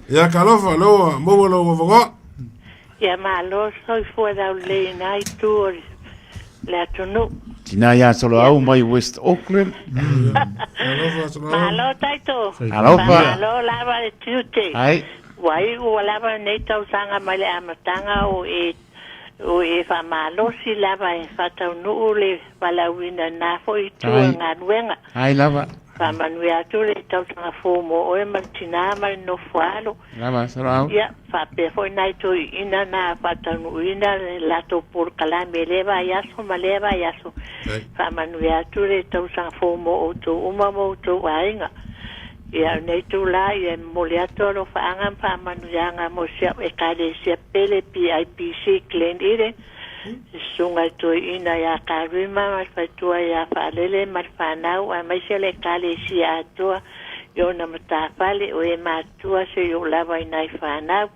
Ia, talofa, lea ua maua lou avanoa. Ia malo soifua laulelei i na itu o le atunuu. Tina ia Soloau mai West Auckland. Alofa, Soloau. Malo taito. Alofa. Malo lava le tiute. Ai. Ua iu ua lava lenei tausaga mai le amataga o e o e faamalosi lava e faataunuu le valaauina i na foi itu o le galuega. Ai lava. Faamanuia atu le tausaga fou mo oe ma le tinā ma le nofo alo. Lava Soloau. Ia, faapea foi nai toeaiina na faataunuuina le latou polokalame i lea vaiaso ma lea vaiaso. Faamanuia atu le tausaga fou mo outou uma ma outou aiga. Ia, o lenei itulā, ia e momoli atu alofaaga ma faamanuiaga mo si au Ekalesia pele PIPC Glen Eden, le susuga i toeaiina ia Karima ma le faletua ia Faalele ma le fanau aemaise le Ekalesia atoa i ona matafale o e matua seia oo lava i nai fanau.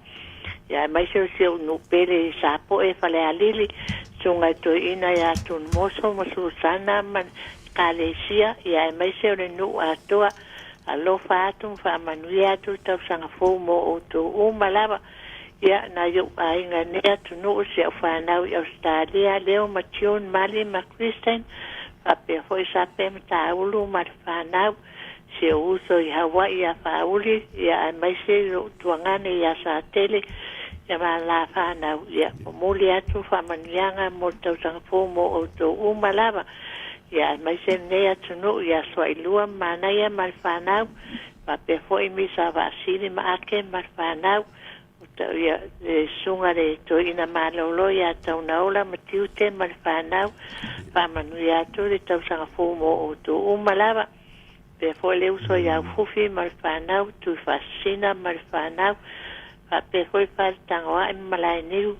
Ia aemaise o si ou nuu pele i Sapoe Falealili, susuga i toeaiina ia Tunumoso ma Susana ma le Ekalesia, ia aemaise o le nuu atoa. Alofa atu ma faamanuia atu le tausaga fou mo outou uma lava. Ia, nai ou aiga i nei atunuu, si au fanau i Ausetalia, Leo ma June, Mali ma Kristen, Faapea foi Sape ma Taulu ma le fanau, si ou uso i Hawaii ia Faauli, ia aemaise lou tuagane ia Satele, ia ma la fanau. Ia momoli atu faamanuiaga mo le tausaga fou mo outou uma lava. Ia aemaise lenei atunuu ia Suailua ma Manaia ma le fanau, faapea foi Misa Vaasili ma Ake ma le fanau, ia le susuga le toeaina malolo ia Taunaola ma Tiute ma le fanau, faamanuia atu le tausaga fou mo outou uma lava. Faapea foi le uso ia Ufufi ma le fanau, Tuifaasisina ma le fanau, faapea foi Faletagoai ma Malaeniu,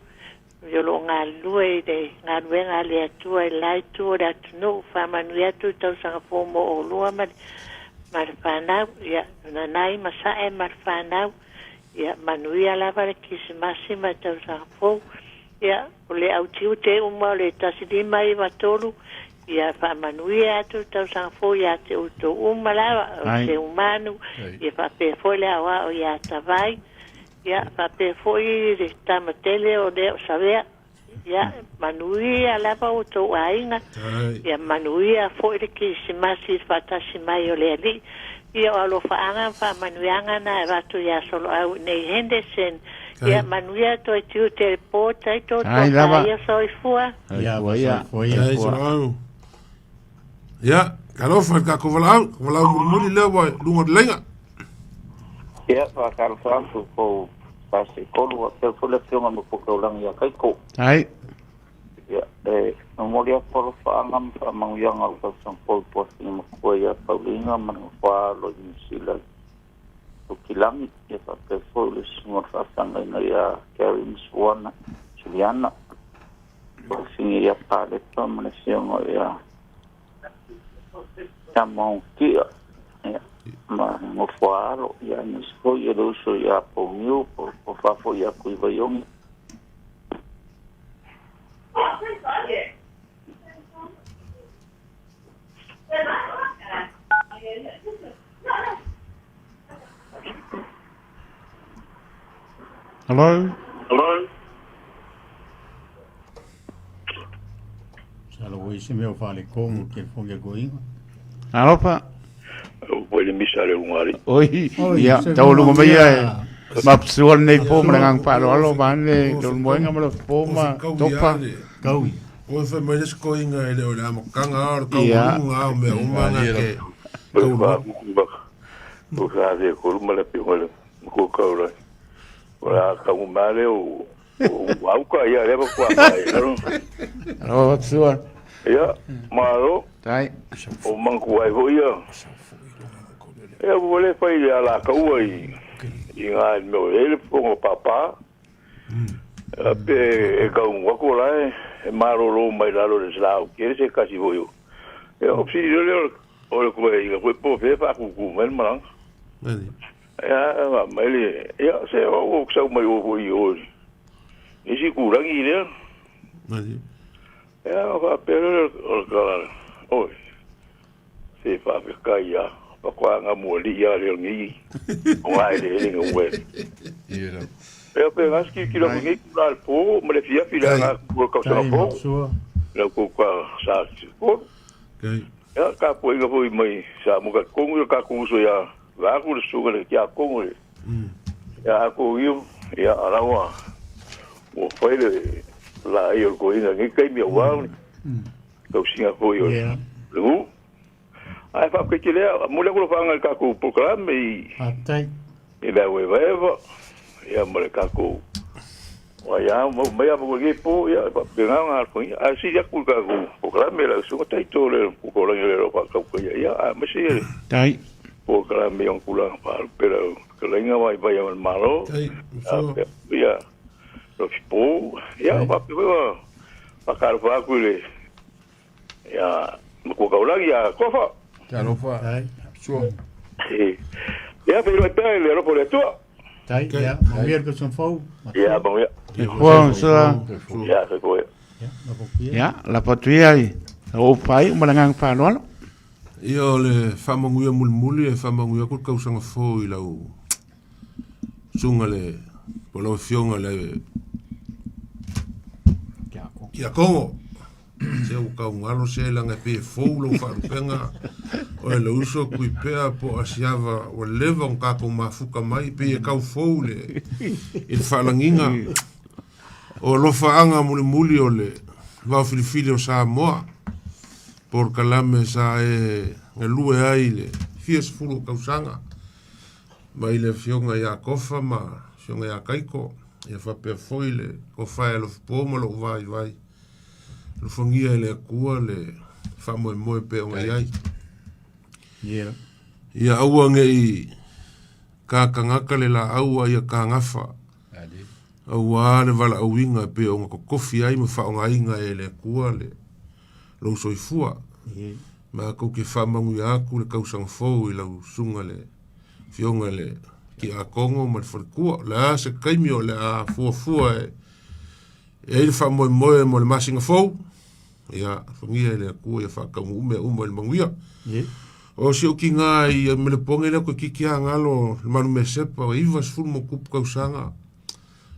o lo o galulue i le galuega a le Atua i le la itu o le atunuu. Faamanuia atu le tausaga fou mo oulua ma le fanau. Ia, Nanai ma Sae ma le fanau. Ia, manuia lava le Kisimasi ma le tausaga fou. Ia, o le au tiute uma o le 1593, ia faamanuia atu le tausaga fou ia te outou uma lava, o Seumanu, ia faapea foi le aoao ia Tavai, ia faapea foi le tama tele o lea o Savea. Ia, manuia lava outou aiga, ia manuia foi le Kirisimasi i le faatasi mai o le Alii. Ia, o alofaaga ma faamanuiaga na e avatu ia Soloau i nei Henderson. Ia, manuia toe tiute le po, taito, tofa ia soifua. Ia, soifua ia. Ai, Soloau. Ia, talofa i le tatou valaau, valaau mulimuli lea ua i luga o le laina. Ia, faatalofa atu po Pasekolu faapea foi le afioga i le Nofoa-taulaga ia Kaiko. Ai. Ia, e momoli atu alofaaga ma faamanuiaga o le tausaga fou i Tuafine Matua ia Pauliina ma le Nofoa-alo i Niu Sila i Tukilagi, ia faapea foi le susuga o le faafeagaiga ia Gary ma Suana, Juliana, Tuafine ia Palepa ma le afioga ia Tamaotia, ia, ma le Nofoa-alo, ia aemaise foi le uso ia Pouniu, po o fafo ia Tuivaiogi. Hello? Hello? Salo oi se mea o faaletonu i le telefoni a le toeaina. Alofa. Ua le misa le ungari. Oi, ia, taualuga mai ia e mapusua lenei po ma le agaga faaaloalo vaeane le ulumoega ma le po ma tofa. Kau. Oi fai mai le isi toeaina e le o le amataga a o le taualuga a o mea uma na te taualuga. O sa se kolu ma le pio le ko kau lai. O la kau ma le o o auka ia le ko mai. Alofa mapusua. Ia, malo. Tai. O manku ai foi ia. Ia ua le fai le ala kaua i i ngā mea o le pongo papa. Pe e kau wako la e malolo mai lalo le slau ke se kasi foi. Ia o si le o le koe i koe po fe fa ku ku mai malang. Ia ma mai le ia se o o sau mai o foi o. Isi ku rangi le. Ia o ka pe le o ka oi. Se fa fe kai ia pa kwa nga mo li ia le ngi. O ai le le ngi we. Ia pe ngas ki ki la ngi ku la po ma le fia fi la nga ku ka sa po. La ku ka sa ko. Ia ka po inga foi mai sa mo ka kongu ka ku so ia la ku le suga le kia kongu le. Ia ko iu ia arawa. O fai le la i o ko inga ngi kai mi wa. Kau singa ko i o. Le u. Ai fa ke lea mo le ko fa nga ka ku programe i. Faafetai. I le eva eva. Ia mo le ka ku. Wa ia mo me ia mo ke po ia pa pe nga nga ko ia si ia ku ka ku programe la su tai to le ku ko le ro pa ka ku ia ia a me si Tai. programe on kula pa pero ke le nga vai vai al malo. Tai, so. Ia ro fi po ia pa pe wa pa ka fa ku le ia mo ko ka ula ia ko fa. Talofa. Tai. Sua. Ia pe ro pe le ro po le tu. Tai, ia, manuia le tausaga fou. Ia ba ia. Fua, sua. Ia se ko. Ia, lafo Ia, lafo atu ia i o pai ma le agaga faaaloalo. Ia o le faamanuia mulimuli e faamanuia atu le tausaga fou i lau susuga le po o lau afioga le Kiakogo. Se ua taugalo se laga e pei e fou lou faalupega oe le uso Tuipea po o Asiava ua leva ona tatou mafuta mai pei e tau fou le i le faalagiga o alofaaga mulimuli o le vaofilifili o Samoa po o le kalame sa e galue ai le fia sefulu o tausaga mai le afioga ia Kofa ma afioga ia Kaiko ia faapea foi le Kofa e alofipo ma lou vaivai Alofagia e le Atua le faamoemoe pei ona i ai. Yeah. Ia aua ne i kakagaka le laau a ia kagafa. Auā le valaauina e pei ona totofi ai ma faaaogaina e le Atua le lou soifua. Yeah. Matou te faamanuia atu le tausaga fou i lau susuga le Afioga i le Tiakono ma le faletua. O le a se taimi o le a fuafua e E i ai le faamoemoe mo le masina fou, ia alofagia e le Atua ia faataunuu mea uma i le manuia. O si ou tiga i Melepone lea toeitiiti lava galo le malu mesepa o 90 ma tupu tausaga.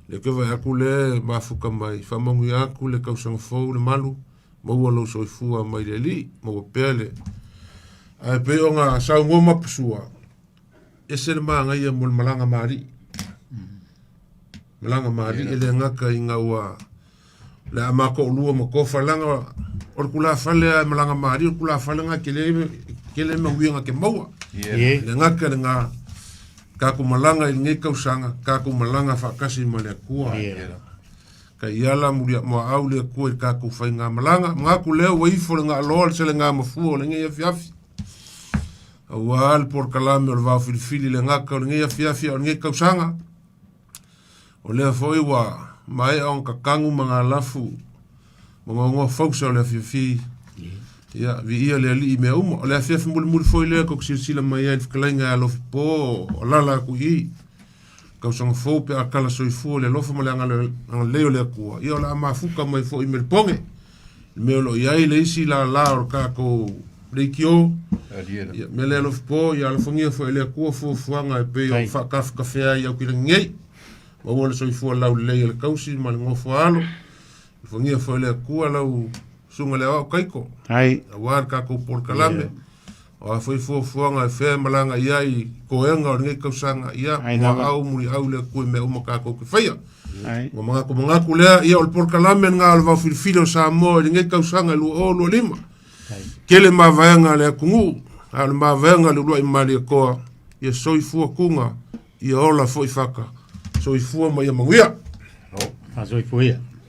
Lea toe vaai atu lea e mafuta mai, faamanuia atu le tausaga fou le malu, maua lou soifua mai le Alii, maua pea le. Ae pei ona saunoa Mapusua, ese le manaia mo le malaga ma alii. Malaga ma alii e le gata ina ua le a matoolua ma tofa leaga o le tulafale lava e malaga ma alii o le tulafale lena e tele tele manuiaga te maua. Yeah. Le gata lena tatou malaga i lenei tausaga, tatou malaga faatasi ma le Atua. Yeah. Taiala muliamoaau le Atua i le tatou faigamalaga. Manatu lea ua ifo le gaaloa le selegamafua o lenei afiafi. Auā le polokalame o le vao filifili le gata o lenei afiafi a o lenei tausaga. O lea foi ua maea ona tatanu magalafu ma goagoa fausa o le afiafi. Ia, viia le Alii i mea uma. O le afiafi mulimuli foi lea tou te silasila mai ai i le fetalaiga ia Alofipo o alaala atu i i. Tausaga fou pe a tala soifua le alofa ma le agalelei o le Atua, ia o le a mafuta mai foi i Melepone. Le mea o lo o i ai le isi lala o le tatou leitio, ia, mea lea Alofipo, ia alofagia foi e le Atua fuafuaga e pei ona faatafetafea ai i Aukilagi nei. Maua le soifua laulelei e le tausi ma le nofo a alo. Alofagia foi e le Atua lau susuga i le Aoao Kaiko. Ai. Aua le tatou polokalame. Yeah. O a foi fuafuaga e fea e malaga i ai i toega o lenei tausaga, ia, Ai lava. muaau muliau le Atua i mea uma tatou te faia. Ai. Ua manatu manatu lea, ia o le polokalame lena o le vaofilifili o Samoa i lenei tausaga e 2025. Tele mavaega a le atunuu, a o le mavaega a le uluai Malietoa, ia soifua tuga, ia ola foi faka. Soifua ma ia manuia. Faasoifua ia.